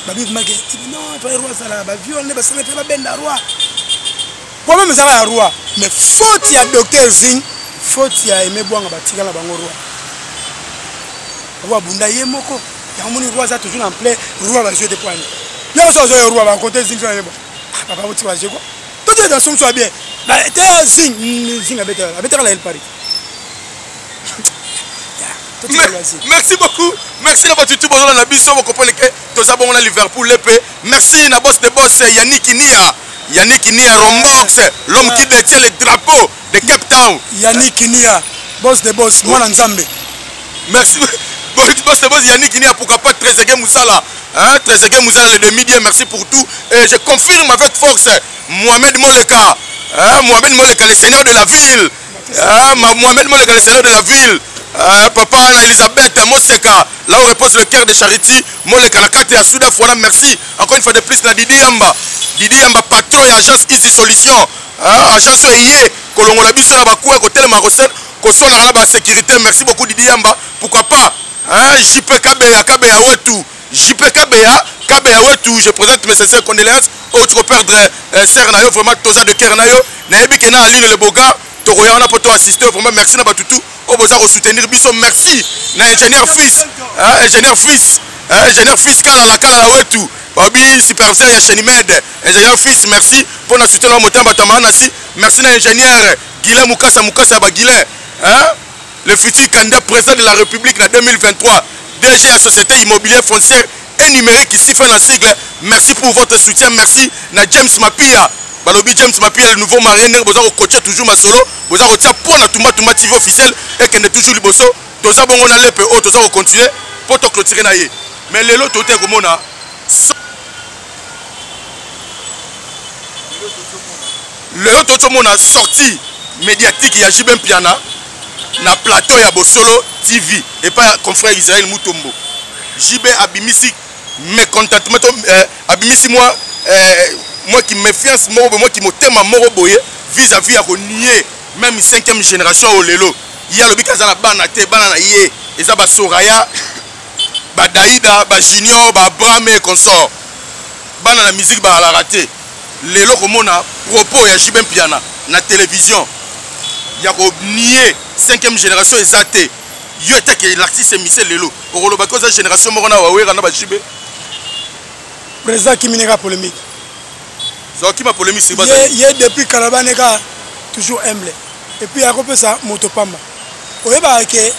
Babi make non il fallait roi azala ba viol ne basala pe babenda roi. Problème ezaka ya roi, mais faute ya docteur Zing, faute ya Aimé Bwanga batika na bango roi. Roi bunda ye moko. Yango moni roi aza toujours en plein roi ba jeu de poigne. Yo so zo roi ba côté Zing so yebo. Ah papa boti ba jeu quoi. Tout est dans son soit bien. Ba te Zing Zing abeta abeta la El Paris. Merci beaucoup. Merci na batu tout bozola na biso bo comprendre que toza bongo na Liverpool lepe. Merci na boss de boss Yannick Nia. Yannick Nia Rombox, l'homme qui détient le drapeau de Cape Town. Yannick Nia, boss de boss, mwana Nzambe. Merci. Boss de boss Yannick Nia, pourquoi pas Trezeguet Moussala. Hein, Trezeguet Moussala le demi-dieu, merci pour tout. Et je confirme avec force Mohamed Moleka. Hein, Mohamed Moleka, le seigneur de la ville. Hein, Mohamed Moleka, le seigneur de la ville. Hein, papa Anna Elisabeth Moseka, là où repose le cœur de Charity, Moleka la carte ya Souda Fouana, merci. Encore une fois de plus, na Didi Yamba. Didi Yamba, patron et agence Easy Solution. Hein, agence Eye, Kolongola biso na bakoué, kotelema kosona na ba sécurité. Merci beaucoup Didi Yamba. Pourquoi pas hein, JP Kabeya, Kabeya Wetu. JP Kabeya, Kabeya Wetu, je présente mes sincères condoléances. Oh, tu peux perdre sœur na yo, vraiment toza de cœur na yo. Nayebi ke na Aline le Boga, tokoya wana po to assister vraiment merci na batutu. Oh, boza ko soutenir biso, merci na ingénieur fils, hein, ingénieur fils, hein, ingénieur fils kala la kala la wetu. Babi superviseur ya Chenimed, ingénieur fils, merci pour na soutien na motema batama na si. Merci na ingénieur Guilain Mukasa Mukasa ba Guilain, hein, le futur candidat président de la République na 2023, DG à société immobilière foncière et numérique ici fait la sigle. Merci pour votre soutien, merci na James Mapia. Balobi James Mapia le nouveau marié ndenge boza ko coacher toujours masolo, boza ko tia pona na Tumba Tumba TV officiel et kende toujours liboso. Toza bongo na lepe o toza ko continuer pour to clôturer na ye. Mais lelo to te komona lelo to tomona sortie médiatique ya JB Mpiana na plateau ya Bosolo TV et pas confrère Israël Mutombo. JB abimisi mécontentement to abimisi moi moi qui méfiance moko moi qui motema moko boye vis-à-vis ya ko nier même 5e génération au lelo. Ya lobi kaza na bana te bana na ye eza ba Soraya ba Daïda ba Junior ba Abraham et consort. Bana na musique ba la raté. Lelo komona propos ya JB Mpiana na télévision ya ko nier 5e génération eza te. Yo ete que l'artiste Michel lelo okoloba ko za génération moko na wawera na ba JB. Président Kimineka polémique. Zo kima polémique c'est pas ça. Ye depuis Kalabaneka toujours humble. Et puis akopesa moto pamba. Oyeba ke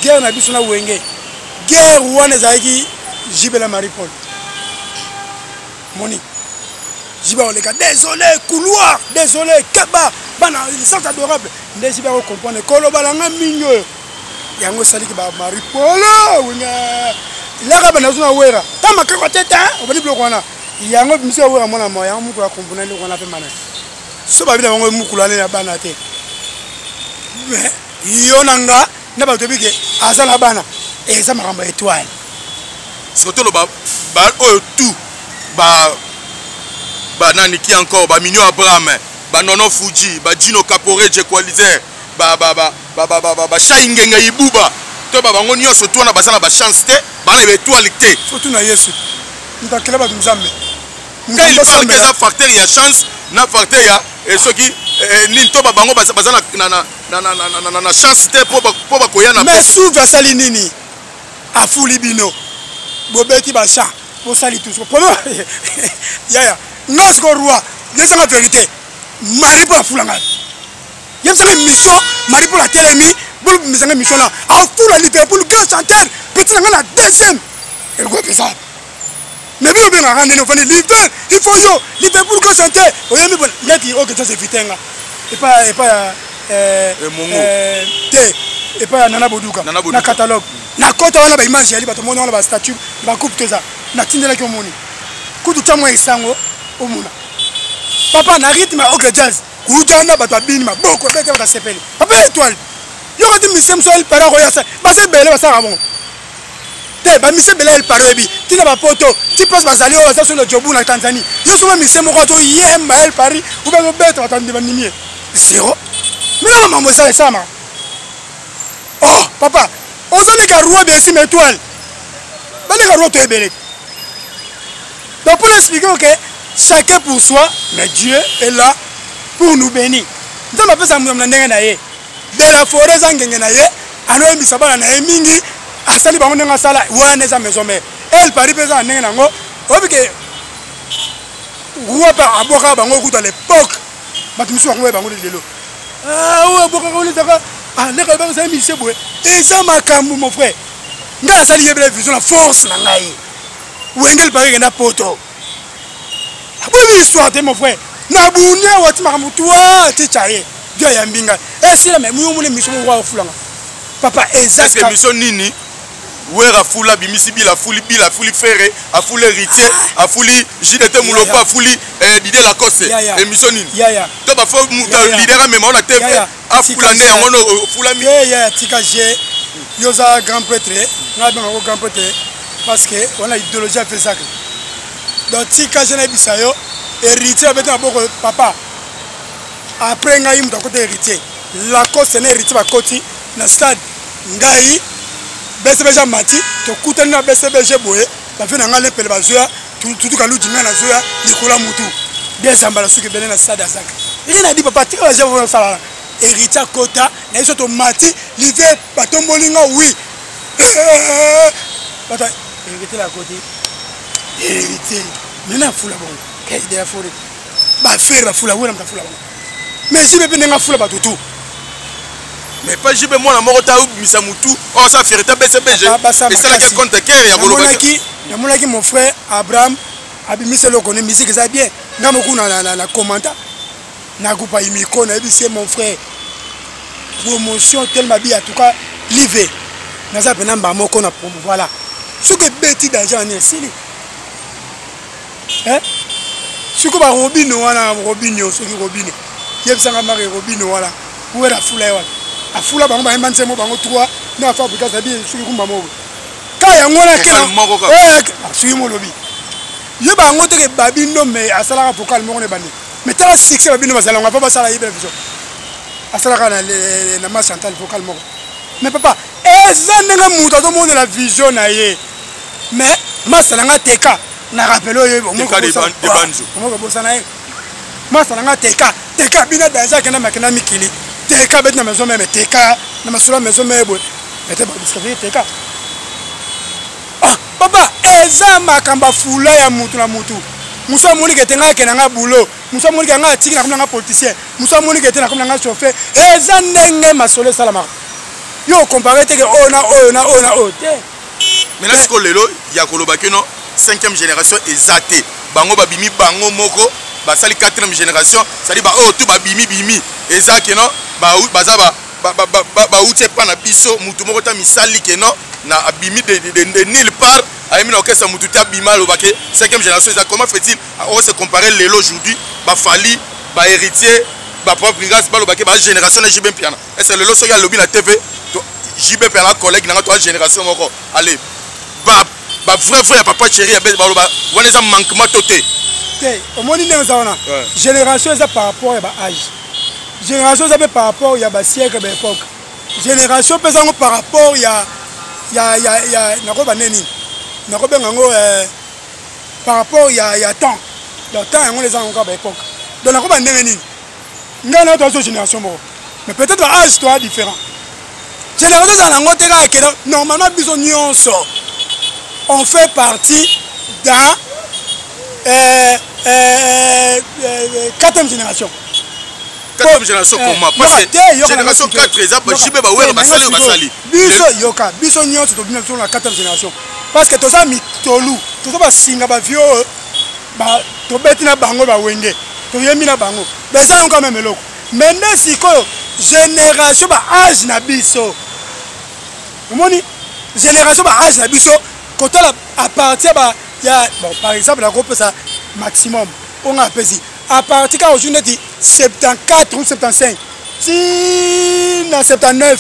guerre na biso na Wenge. Guerre wana ezalaki JB la Marie Paul. Moni. JB oleka désolé couloir, désolé kaba bana ils sont adorables. Nde JB ko comprendre koloba na nga mingi oyo. Yango esaliki ba Marie Paul Wenge. Laka bana zo na wera. Ta makako teta, obani biloko wana. Yango biso ya wera mwana moya, yango mukula comprendre eloko wana pe mana. So babi na bango mukula ne na bana te. Mais yo na nga na bato bike aza na bana eza makambo ya étoile. Surtout lo ba ba oyo tout ba Banani qui encore? Ba Mignon Abraham, ba Nono Fuji, ba Gino Capore Equalizer, ba Shai Ngenge Ibuba, to ba bango nyonso tu wana baza na bachance te, bana ba étoile te. Surtout na Yesu, moto akela bato, Nzambe. Quand il parle que eza facteur ya chance na facteur ya soki nini, to ba bango baza na chance te mpo bakoya na Mais souve asali nini? Afuli bino, bobeti bachamp, bosali tout problème. Yaya, nga siko roi, yebisanga vérité. Marie mpo afula ngai, yebisanga émission. Marie Paul atelemi, bolobimisanga émission na afula Liverpool, grand chanteur, petit na ngai na deuxième eloko epesa. Mais bino obengaka ndenge ofandi Liver, il faut yo Liverpool, grand chanteur, oyembi neti oyo kesa évite nga epa ya te, epai ya Nana Boduka na catalogue. Na kota wana, baimage yali, bato moni wana, bastatut, bacoupe to eza natindelaki. Omoni kutu tya mwa esango, omona papa na rythme ya OK Jazz kujana, bato abini maboko, ebete, bato asepeli. Papa étoile, yoka ti mise mosu El Para koya, baza ebele basalaka bongo te. Bamise ebele El Para oyebi ntina bapoto ti place bazali oyo baza soki na Jobu na Tanzanie. Yo soki bamise moko azoyemba El Paris ube azobeta, bato bandimi ye zéro. Mina mamambo esala esalamaka. Oh papa, ozoleka roi besima étoile, baleka roi to ebele. Donc pour expliquer que chacun pour soi, mais Dieu est là pour nous bénir. Nzambe apesa moto na ndenge na ye. De la forêt eza ngenge na ye, anoyebisa bana na ye mingi, asali bango ndenge asala wana. Eza maison mère, El Paris mpe eza na ndenge nango. Oyebi ke roi mpe abwakaka bango kuta l'époque, bato mosusu bango bango lelo oyo abwakaka wana ezaka ndenge alobaka, ezali misie boye, eza makambo. Mon frère, ngai nasali yebela vision na force na ngai. Wenge El Paris ekenda poto, aboyebi histoire te. Mon frère, na bundi awa ti makambo twa tica ye dio ayambi ngai, esila. Me muyomona émission moko afulanga papa eza émission nini? Wera afula, abimisi Bila, afuli Bila, afuli Ferre, afuli Héritier, afuli JDT Mulopo, afuli Didier Lacoste. Émission nini? To bafo leader amema na TV, afula nde yango no ofulami. Yaya, tika je, yo oza grand prêtre, ngai abengako grand prêtre parce que wana idéologie afesaka. Donc tika je nayebisa yo, Héritier abeti maboko papa. Après ngai moto akota, Héritier Lacoste na Héritier bakoti na stade, ngai BCBG amati, tokutani na BCBG boye, bafe na ngai lepele bazoya tutuka luti, ngai nazoya likolo ya mutu desambala suki ebele na stade azaka. Rien na di papa, tika baje osalala. Héritier akota na biso, tomati live, batomboli nga, oui, bato Héritier lakoti, Héritier maintenant afula bongo de ya forêt, bafere bafula wena, moto afula bango. Mais JB mpe ndenge afula bato tu. Mais pas JB mwana moko ta obimisa mutu oyo asala fierté BCBG, esalaki compte cœur ya kolobaki. Namonaki mon frère Abraham abimisi eloko ne, musique eza bien. Nga moku na commenta na groupe ya imiko, nayebisi ye: mon frère, promotion tellement bi, en tout cas live naza mpena mba moko na promo. Voilà, soki ebeti danger wana esili. Sikoyo barobino wana, Robino, soki Robino, yebisanga mare Robino wana wera afula ye wapi? Afula bango, bayemba nzembo bango 3 na Fabrikas abi soki kumba moko ka yango wana soki molobi ye bango teke babino. Me asalaka vocal moko na ebandi. Mais tala succès babino bazala yango apo basala yebela biso, asalaka na ma Chantal vocal moko. Mais papa, eza ndenge moto azomonela vision na ye. Mais masa na nga teka na rappele oyo omoko bosana ye, masa na nga teka teka bina danger, akenda makenda mikili, teka beti na maison meme, teka na masolo ya maison meme boye ete badiscouvrir teka. Ah papa, eza makambo afula ya mutu na mutu. Mosu amoniki ete ngai akenda nga boulot, mosu amoniki ngai atiki nakomi nanga politicien, mosu amoniki ete nakomi nanga chauffeur. Eza ndenge masolo esalamaka. Yo okompare teke oyo na oyo na oyo na oyo te. Maintenant sikoyo lelo ya koloba kino 5e génération eza te, bango babimi bango moko, basali 4e génération, c'est-à-dire baoyo tu babimi bimi eza kino baza bauti epa na biso. Mutu moko ta misali keno na abimi de nulle part, ayemi na orchestre, mutu te abima aloba ke 5e génération eza. Comment fait-il o se comparer lelo aujourd'hui bafali, bahéritier, baProf Brigas, baloba ke bagénération na JB Mpiana? Est ce que lelo soki alobi na TV, JB Mpiana collègue nanga, toa génération moko, allez, ba vrai vrai ya papa chéri ya baloba wana eza manquement to te? Te, omoni ndenge eza wana, génération eza par rapport ya baâge, génération eza mpe par rapport ya basiècle, baépoque. Génération mpe ezango par rapport ya nakoyeba nde nini nakobenga yango, par rapport ya temps. Donc temps yango eza yango kaka baépoque. Donc nakoba ndenge nini, ngai na toazo génération moko, mais peut-être âge toa différent. Génération ezala nango te kaka kena. Normalement biso nyonso on fait partie dans quatrième génération. Quatrième génération comment? Parce que génération 4 eza baJB, baWera, basali oyo basali. Biso, yoka, biso nyonso tobina biso na quatrième génération, parce que toza mitolu, toza basinga bavieux oyo tobeti na bango, bawenge toyembi na bango, eza yango quand même eloko. Mais nde sikoyo génération baâge na biso, omoni, génération baâge na biso, kotala à partir ba ya, bon, par exemple nakopesa maximum oyo nga apesi à partir kaka ozwi neti 74 ou 75 ti na 79,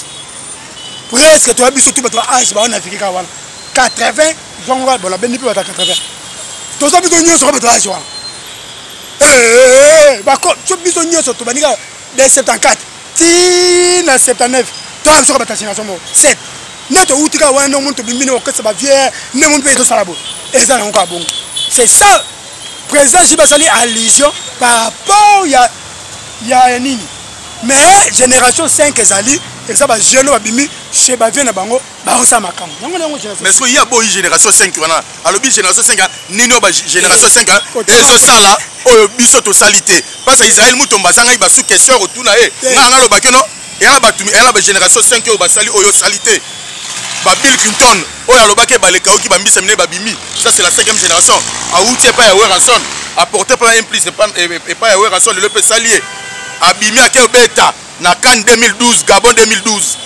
presque toya biso tu bato ba âge bao naviguer kaka wana 80 zongo. Bon, nabendi mpe bato ya 80, toza biso nyonso kaka bato ya âge wana. So biso nyonso tobandi kaka de 74 ti na 79, toya biso kaka bato ya génération moko 7. Nde touti kaka wana, ndenge omoni tobimbi nde orchestre bavieux, ndenge moni mpe ezosala boye, eza nango kaka bongo. C'est ça, président JB asali allusion par rapport ya nini. Mais génération 5 ezali, eza bajeune babimi chez bavieux na bango, baosala makambo yango yango. Mais soki ye aboyi génération 5 wana, alobi génération 5 nini oyo génération 5 ezosala oyo biso tosali te? Parce que Israel Mutomba azangai basu question kotuna ye. Ngai nga alobaki no eya na bato, eya na bagénération 5 oyo basali oyo osali te. Ba Bill Clinton oyo alobaki balekauki bambisa minene babimi, ça c'est la cinquième génération. Awuti epai ya Werrason, apporte mpe un plus epai ya Werrason. Lelo mpe esali ye abimi, ake obeta na CAN 2012, Gabon 2012,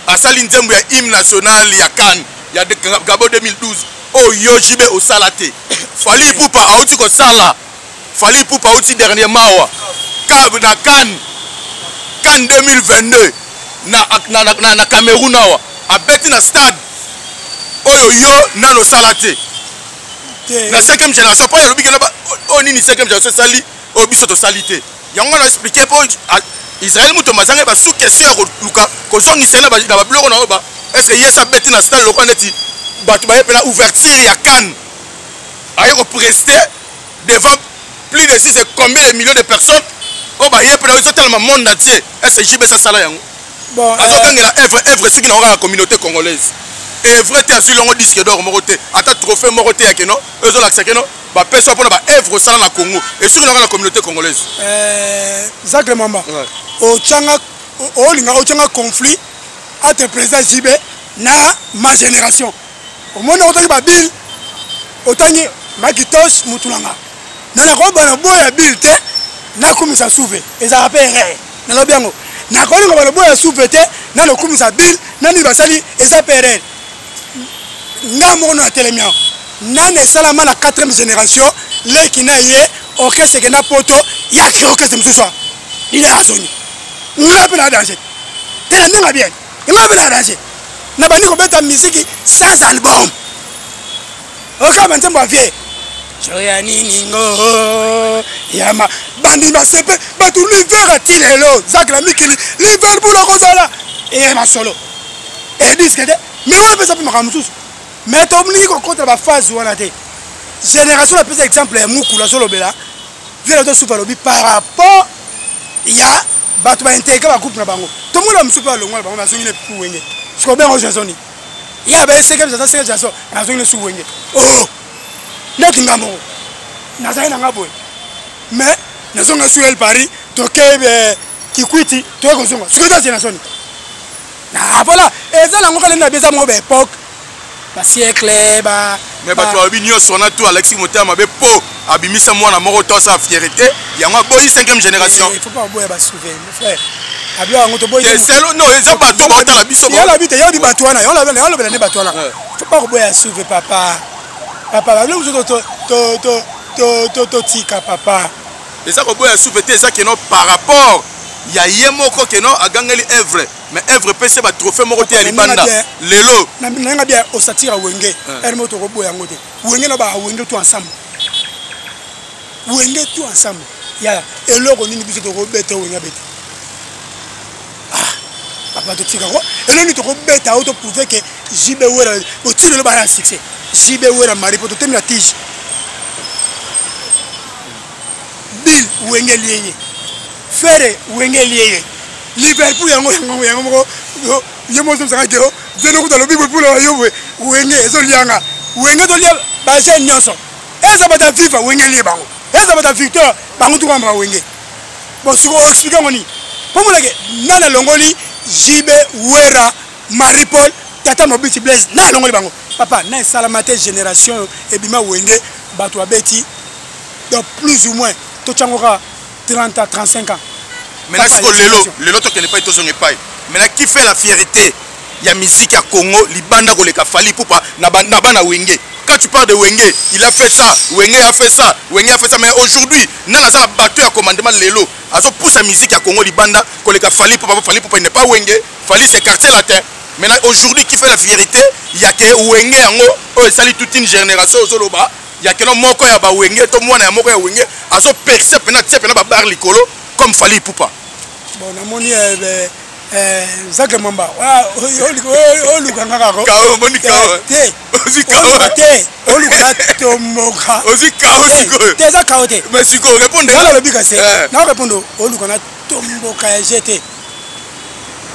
asali nzembo ya hymne national ya CAN ya Gabon 2012 oyo JB osala te. Fally Ipupa auti kosala, Fally Ipupa auti dernièrement awa na CAN 2022 na Cameroun awa, abeti na stade oyo yo nano osala te na cinquième génération. Mpo alobi kena oyo nini cinquième génération esali oyo biso tosali te. Yango wana expliquer mpo Israel Mutomba azangai basu question ya koluka kozongisa ye na babiloko na oyo ba est ce que ye abeti na stade lokola neti bato baye mpena ouverture ya CAN, aye koprester devant plus de 6 et combien de millions de personnes oyo baye mpena ezotalama monde entier? Est ce que JB asala yango? Azokangela œuvre soki nango kaka communauté congolaise, œuvre te. Azwi longo disque d'or moko te, ata trophée moko te ya keno oyo ezolakisa keno bapesa mpona baœuvre osala na Congo, esoki nango na communauté congolaise. Zacle Mamba, otyanga olinga otyanga conflit entre président JB na ma génération. Omoni, otangi baBill, otangi Makitos, mutu nanga na nakobana boya Bill te, nakumisa Souve, ezalaka mpe erreur. Nalobi yango, nakolinga bana boya Souve te, nano okumisa Bill nani basali, eza mpe erreur. Nga moko no natelemi awa, nani esalama na 4e génération, leki na ye orchestre ekenda poto, ya crée orchestre mosusu awa, ile azongi. Nga mpe na danger te, na ndenge bien, nga mpe na danger. Na bandi kobeta misiki sans album, oka banzembo ya vieux joya niningo yama bandi basepe bato liver ati lelo zak na mikili Liverpool akozala eye masolo ediske te. Mais wana mpeza mpe makambo mosusu, mais tolingi kokotela baphase wana te. Génération, napesa exemple ya mokulu azolobela vieux na tosufa, alobi par rapport ya bato baintégrer bagroupe na bango. Tomona mosusu mpe alongwa na bango, nazongi ne pu Wenge. Sikoyo bengo génération ya ba cinquième génération, cinquième génération nazongi ne su Wenge. Oh, neti nga moko nazali na nga boye, mais nazonga su El Paris, toke Kikwiti, toke kozonga. Sikoyo eza génération nini? Ah, voilà, eza nango kala na eza moko baépoque, basiècle ba. Mais bato balobi nyonso wana to alakisi motema mabe mpo abimisa mwana moko to asala fierté yango, aboyi cinquième génération. Il faut pas aboya basouve, mon frère, abio yango toboyi. Non, eza bato baotala biso. Yalobi te, yalobi bato wana, yalobela nde bato wana. Faut pas koboya souve, papa, papa, babilo mosusu totika, papa. Eza koboya souve te, eza keno par rapport ya ye moko keno agangeli œuvre, mais œuvre epesi batrophée moko te ya libanda lelo. Nanga bien osatira Wenge ere moko, tokoboya yango te. Wenge na bawenge to ensemble. Wenge tout ensemble. Yaya, eloko nini biso tokobeta Wenge abeta? Ah, papa totika ko. Eloko nini tokobeta oyo to prouver que JB Wera botili lelo bana succès. JB Wera Marie po totemi na tige. Bill Wenge lieye. Ferre Wenge lieye. Liverpool yango yango yango moko ye moko ozomsaka ke zelo kuta alobi boye mpona yo boye Wenge ezolianga. Wenge ezolia ba jeune nyonso. Eza bata viva Wenge lie bango. Eza bata Victor bango tuka mbra Wenge. Bon siko o expliquer ngo nini? Po monake nana longoli JB Wera Marie Paul Tata Mobiti Blaise na longoli bango. Papa na esalama te génération ebima Wenge bato babeti donc plus ou moins totyango kaka 30 à 35 ans. Maintenant siko lelo lelo tokende epai tozonga epai. Maintenant qui fait la fierté ya musique ya Congo libanda koleka Fally Ipupa na bana Wenge? Quand tu parles de Wenge, il a fait ça, Wenge a fait ça, Wenge a fait ça. Mais aujourd'hui, nana aza na bateau ya commandement lelo, azo pousse musique ya Congo libanda koleka Fally Ipupa. Fally Ipupa il n'est pas Wenge, Fally c'est quartier latin. Maintenant aujourd'hui qui fait la fierté ya ke Wenge yango oyo esali toute une génération ozoloba ya keno moko ya ba Wenge to mwana ya moko ya Wenge azo percer pena tie pena ba bar likolo comme Fally Ipupa. Bon namoni eh, eh, Zacle Mwamba oluka nga kaka te oluka te oluka natomboka te eza kao te nga nalobi kasi na répondre oluka natomboka ya je te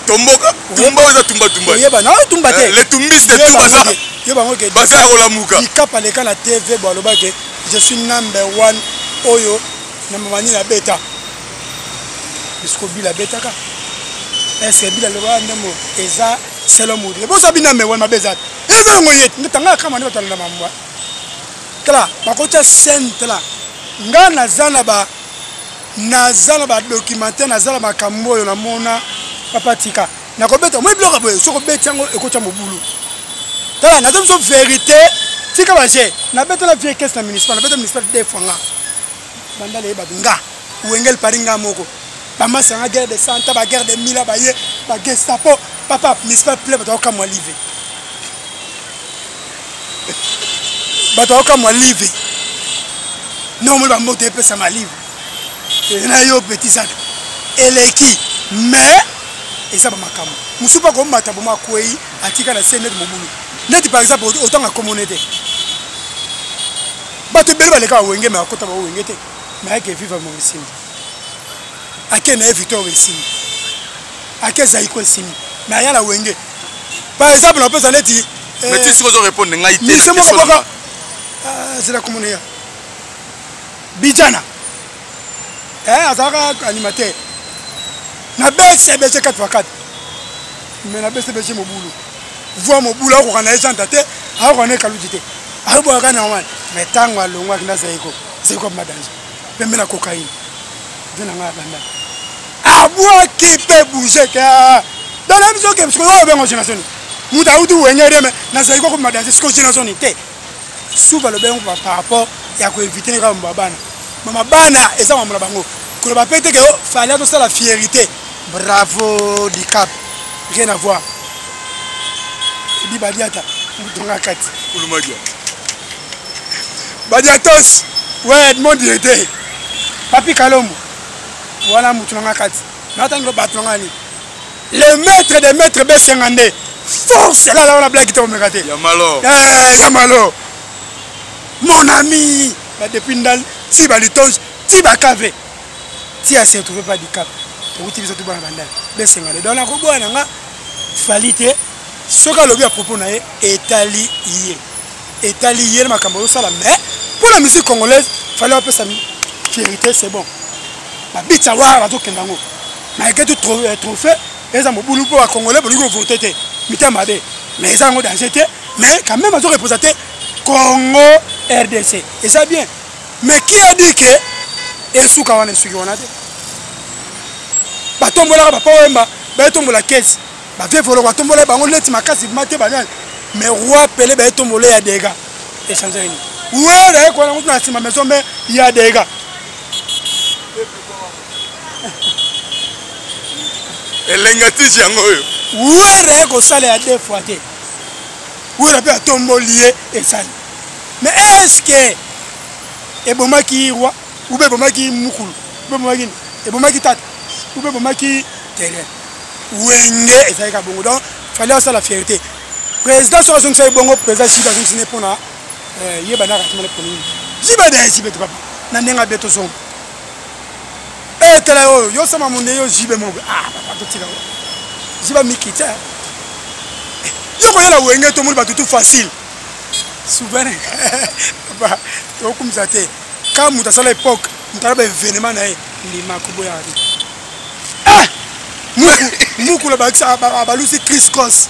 tomboka tumba oyo eza tumba tumba oyeba na tumba te les tumbistes tout baza yo bango ke baza ya kolamuka likapa leka na TV bo aloba ke je suis number one oyo na mama nini abeta bisiko bila abetaka est-ce bila loba ndemo eza selon mudi boza bina me wana mabe eza eza yango ye nde tanga kama nde bato alanda mamwa tala bakotya scène tala nga naza na ba naza na badocumentaire naza na makambo oyo namona papa tika nakobeta omoi biloko boye soki obeti yango ekotya mobulu tala naza biso verité tika baje nabetela vie kese na municipal nabeta municipal de fois nga banda leye bato nga wengel pari nga moko bamasi yanga guerre de santa baguerre de mila baye bagestapo papa municipal ple bato akokamwa live bato akokamwa live nomoi bambote epesama live na yo petit zaka eleki mais eza bamakambo mosusu mpe akomata boma akwei atika na se neti mobulu neti par exemple otanga komone te bato ebele baleka bawenge me akota bawenge te me ayeke viva mo esimbi ake na ye victor esimbi ake zaiko esimbi me aya na wenge par exemple napesa neti mais ti sikoyo ozo répondre ngai te mise moko boka zela komona ya bijana eh, azalaka animateur na bcbg 4 x 4 mais na bcbg mobulu voi mobulu akoka na ye janta te akoka na ye kaluji te ayobwaka normal mais ntango alongwaki na zaiko zaiko abima danger pembe na cocaïne ve na ngai abanda abwaki mpe bouge ke donc nayebi soki sikoyo oyo obenga génération nini moto auti wenge reme na zaiko akobima danger sikoyo génération nini te suva alobi yango par rapport ya koevite kaka mambo ya bana mama bana eza mambo na bango koloba mpe te ke oh, fali azosala fierité bravo dicap rien à voir ebi badiata motonga kati kulumadia badiatos ouais edmond directeur papi kalombo wana motu na nga kati natangi bato na nga nini le maître des maîtres besenga nde force lala wana blague te omeka te ya malo eh, ya malo mon ami ba depuis ndal ti ba litonge ti ba kave ti a se retrouver pas du cap tokuti biso tobana bandal besenga nde donc nakoboya na nga fali te soki alobi à propos na ye etali ye etali ye na makambo azosala mais mpo na musique congolaise fallait apesa fierité c'est bon babitsa wara bazokenda yango malgré tout euh, trophée eza mobulu mpo bacongolais bolingi kovote te mitema mabe mais eza yango danger te mais quand même azo représente congo rdc eza bien mais qui a dit que esuka wana esuki wana te batombolaka papa wemba bayetombola kesi bavie voloko batombola bango neti makasi ma te banani mais roi pele bayetombola ya dega echange nini wera ekwana ngo na nsima maison me ya dega elenga tiji yango oyo wera ye kosala ya deux fois te wera mpe atomboli ye esali mais est ce que ebomaki roi? Ube ebomaki mukulu, ube ebomaki nini, ebomaki tata, ube ebomaki terrain. Wenge ezalaki ka bongo. Donc fallait asala fierté. Président soki azongisa ye bongo, président Jibe azongisi ne mpona ye bandaka atimana mpona nini. Jibe de Jibe te papa. Na ndenge abe tozonga. Eh tala oyo, yo sama munde yo Jibe moko. Ah papa totika. Jibe mikita. Yo koyela wenge tomoni bato tout facile. Souverain. Papa tokumisa te. Ka moto asala époque, moto ala ba événement na ye, ndima koboyaka te. Ah! Mukula bakisa abalusi Chris Cross.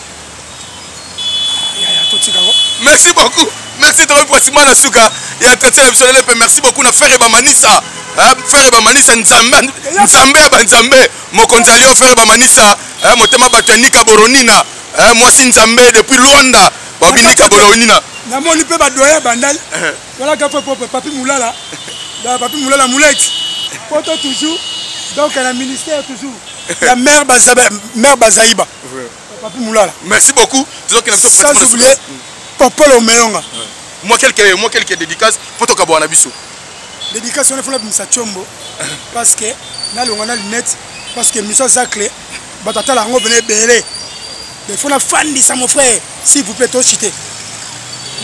Totika ngo. Merci beaucoup. Merci tokomi pratiquement na suka ya entretien na biso lelo mpe merci beaucoup na frère Bamanisa. Hein, frère Bamanisa Nzambe Nzambe ya banzambe mokonzi alio frère Bamanisa hein, motema bato ya Nika Boronina hein, mwasi Nzambe depuis Luanda babi Nika Boronina. Namoni mpe ba doyen bandal. Voilà gaffe propre Papi Moulala. Papi Moulala Moulex. Poto toujours. Donc na ministère toujours. La mère Bazaba mère Bazaïba. Papi Moulala. Merci beaucoup. Sans oublier Popolo Meyonga. Moi quelques dédicaces pour tokabwana biso. Dédicace on fona bimisa chombo parce que na longa na lunette parce que mission zacle bato atala yango pene ebele. Il faut na fandisa mon frère s'il vous plaît to chiter.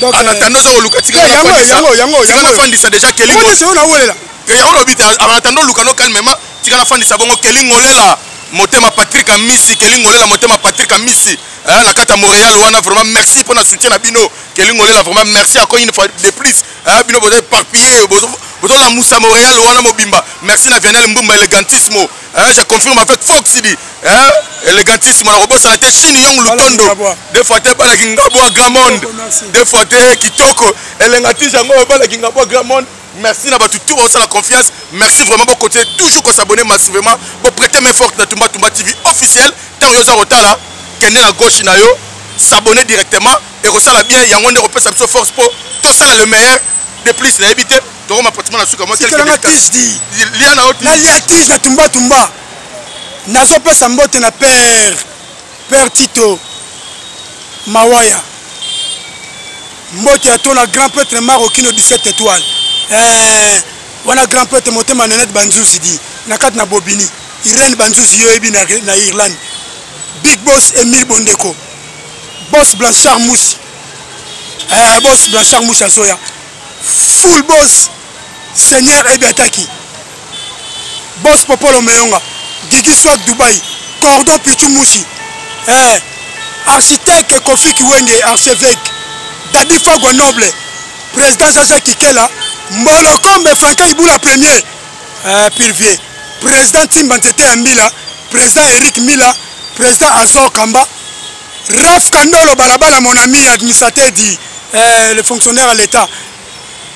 Donc en attendant ça oluka tika na fandisa. Yango yango yango na fandisa déjà Kelly. Yango c'est na welela. Yango lobi te en attendant luka no calmement tika na fandisa bongo Kelly Ngolela motema Patrick Amisi Kelly Ngolela motema Patrick Amisi hein, na kata Montréal wana vraiment merci pour na soutien na bino Kelly Ngolela vraiment merci encore une fois de plus hein, bino bozo éparpillé bozo bozo la Moussa Montréal wana mobimba merci na Vianney Mbumba elegantismo hein, je confirme avec Fox dit hein, elegantisme na kobosana te Chine Yong Lutondo deux fois te bana Kingabwa grand monde deux fois te kitoko elegantisme yango bana Kingabwa grand monde. Merci na batu tout la confiance. Merci vraiment pour continuer toujours ko s'abonner massivement pour prêter main forte na Tumba Tumba TV officiel. Tant yo za kotala kende na gauche na yo s'abonner directement et kosala bien yango nde kopesa biso force pour tosala le meilleur de plus na yebi te tokoma pratiquement na suka moi quelque dédicace di lia na oti na lia tige na Tumba Tumba nazopesa mbote na père Tito Mawaya mbote ya to na grand prêtre Marokino 17 étoiles wana grand prêtre motema Nenette Banzuzi di na kati na Bobini Irène Banzuzi yo yebi na Irlande Big Boss Emile Bondeko Boss Blanchard Moussi Boss Blanchard Moussi azoya Full Boss Seigneur Ebiataki Boss Popolo Meyonga Gigi Swag Dubaï Cordon Pichu Moussi Architecte Kofi Kiwenge archevêque Dadi Fagwa Noble Président Jaja Kikela Mbolokombe Franka Ibula premier Pirvier Président Timba Nzete ya Mbila Président Eric Mila Président Azor Kamba Raf Kandolo Balabala mon ami administrateur dit le fonctionnaire à l'État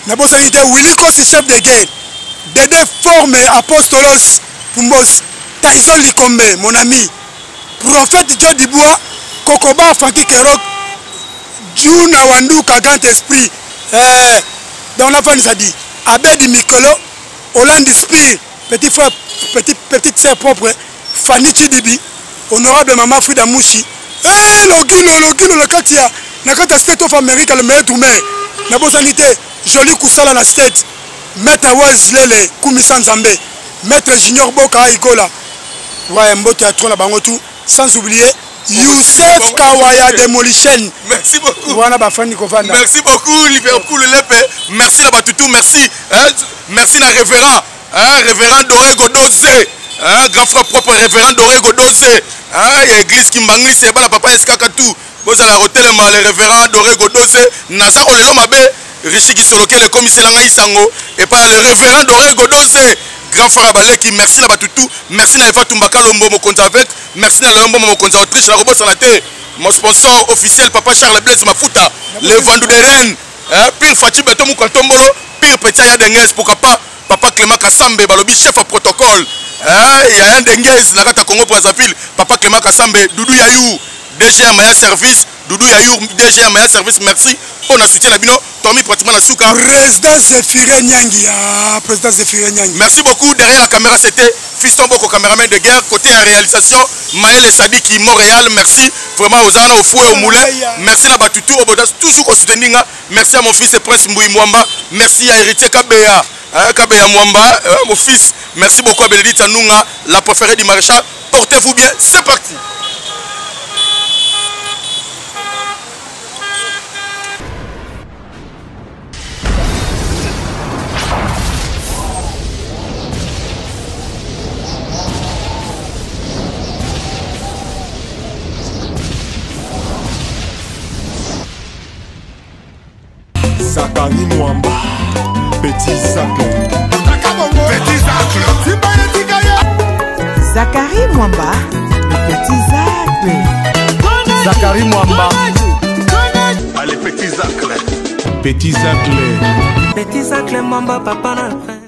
nabosani te Willy Kosi chef de guerre Dede Forme Apostolos Pumbos Tyson Likombe mon ami Prophète Joe Dubois Kokoba Frankie Kerok Juna Wanduka grand esprit donc la femme ça dit Abedi Mikolo Hollande Spire petit frère petite sœur propre Fanny Chidibi honorable maman Frida Mouchi Logino Logino na kati ya na kati ya State of America le meilleur drummer nabosani te Joli Kusala na State Maître Waz Lele Kumisa Nzambe Maître Junior Boka Igola ouais mbote ya trop na bango tout sans oublier Youssef Kawaya Demolition. Merci beaucoup. Wana ba fani kovanda. Merci beaucoup Liverpool Lepe. Merci na batutu, merci. Hein, merci na révérend. Hein, révérend Doré Godose. Hein, grand frère propre révérend Doré Godose. Hein, église Kimbanglisi et bana papa Eskaka tout. Bozala kotelema le révérend Doré Godose. Naza kolelo mabe Rishi Kisolokele komisela ngai sango et par le révérend Doré Godose. Grand frère Baleki, merci na batutu, merci na Eva Tumba Kalombo mokonzi avec, merci na Léon Mbombo mokonzi Autriche na kobosana te. Mon sponsor officiel papa Charles Blaise Mafuta, le Vendu de Rennes, hein, pire Fachi Beto Mukantombolo, pire Petit ya Denguez, pourquoi pas papa Clément Kassambe balobi chef à protocole, hein, ya Denguez na kata Congo Brazzaville, papa Clément Kassambe, Doudou Yayou, DG ya Maya Service, Doudou Yayou, DG ya Maya Service, merci pour na soutien na bino. Tommy pratiquement na suka. Président Zéphirin Nyangi, ah, président Zéphirin Nyangi. Merci beaucoup. Derrière la caméra, c'était Fiston Boko, caméraman de guerre. Côté à réalisation, Maël Sadiki, Montréal. Merci vraiment aux Anna, au fouet, au moulin. Merci à Batutu, au Bodas, toujours au soutenir. Merci à mon fils et Prince Mboui Mwamba. Merci à Héritier Kabeya. Hein, Kabeya Mwamba, hein, mon fils. Merci beaucoup à Bénédicte Anounga, la préférée du maréchal. Portez-vous bien, c'est parti. Zakari Mwamba, Petit Zacle. Petit Zacle. Zakari Mwamba, le petit Zacle. Zakari Mwamba. Allez, Petit Zacle. Petit Zacle. Petit Zacle Mwamba, papa na.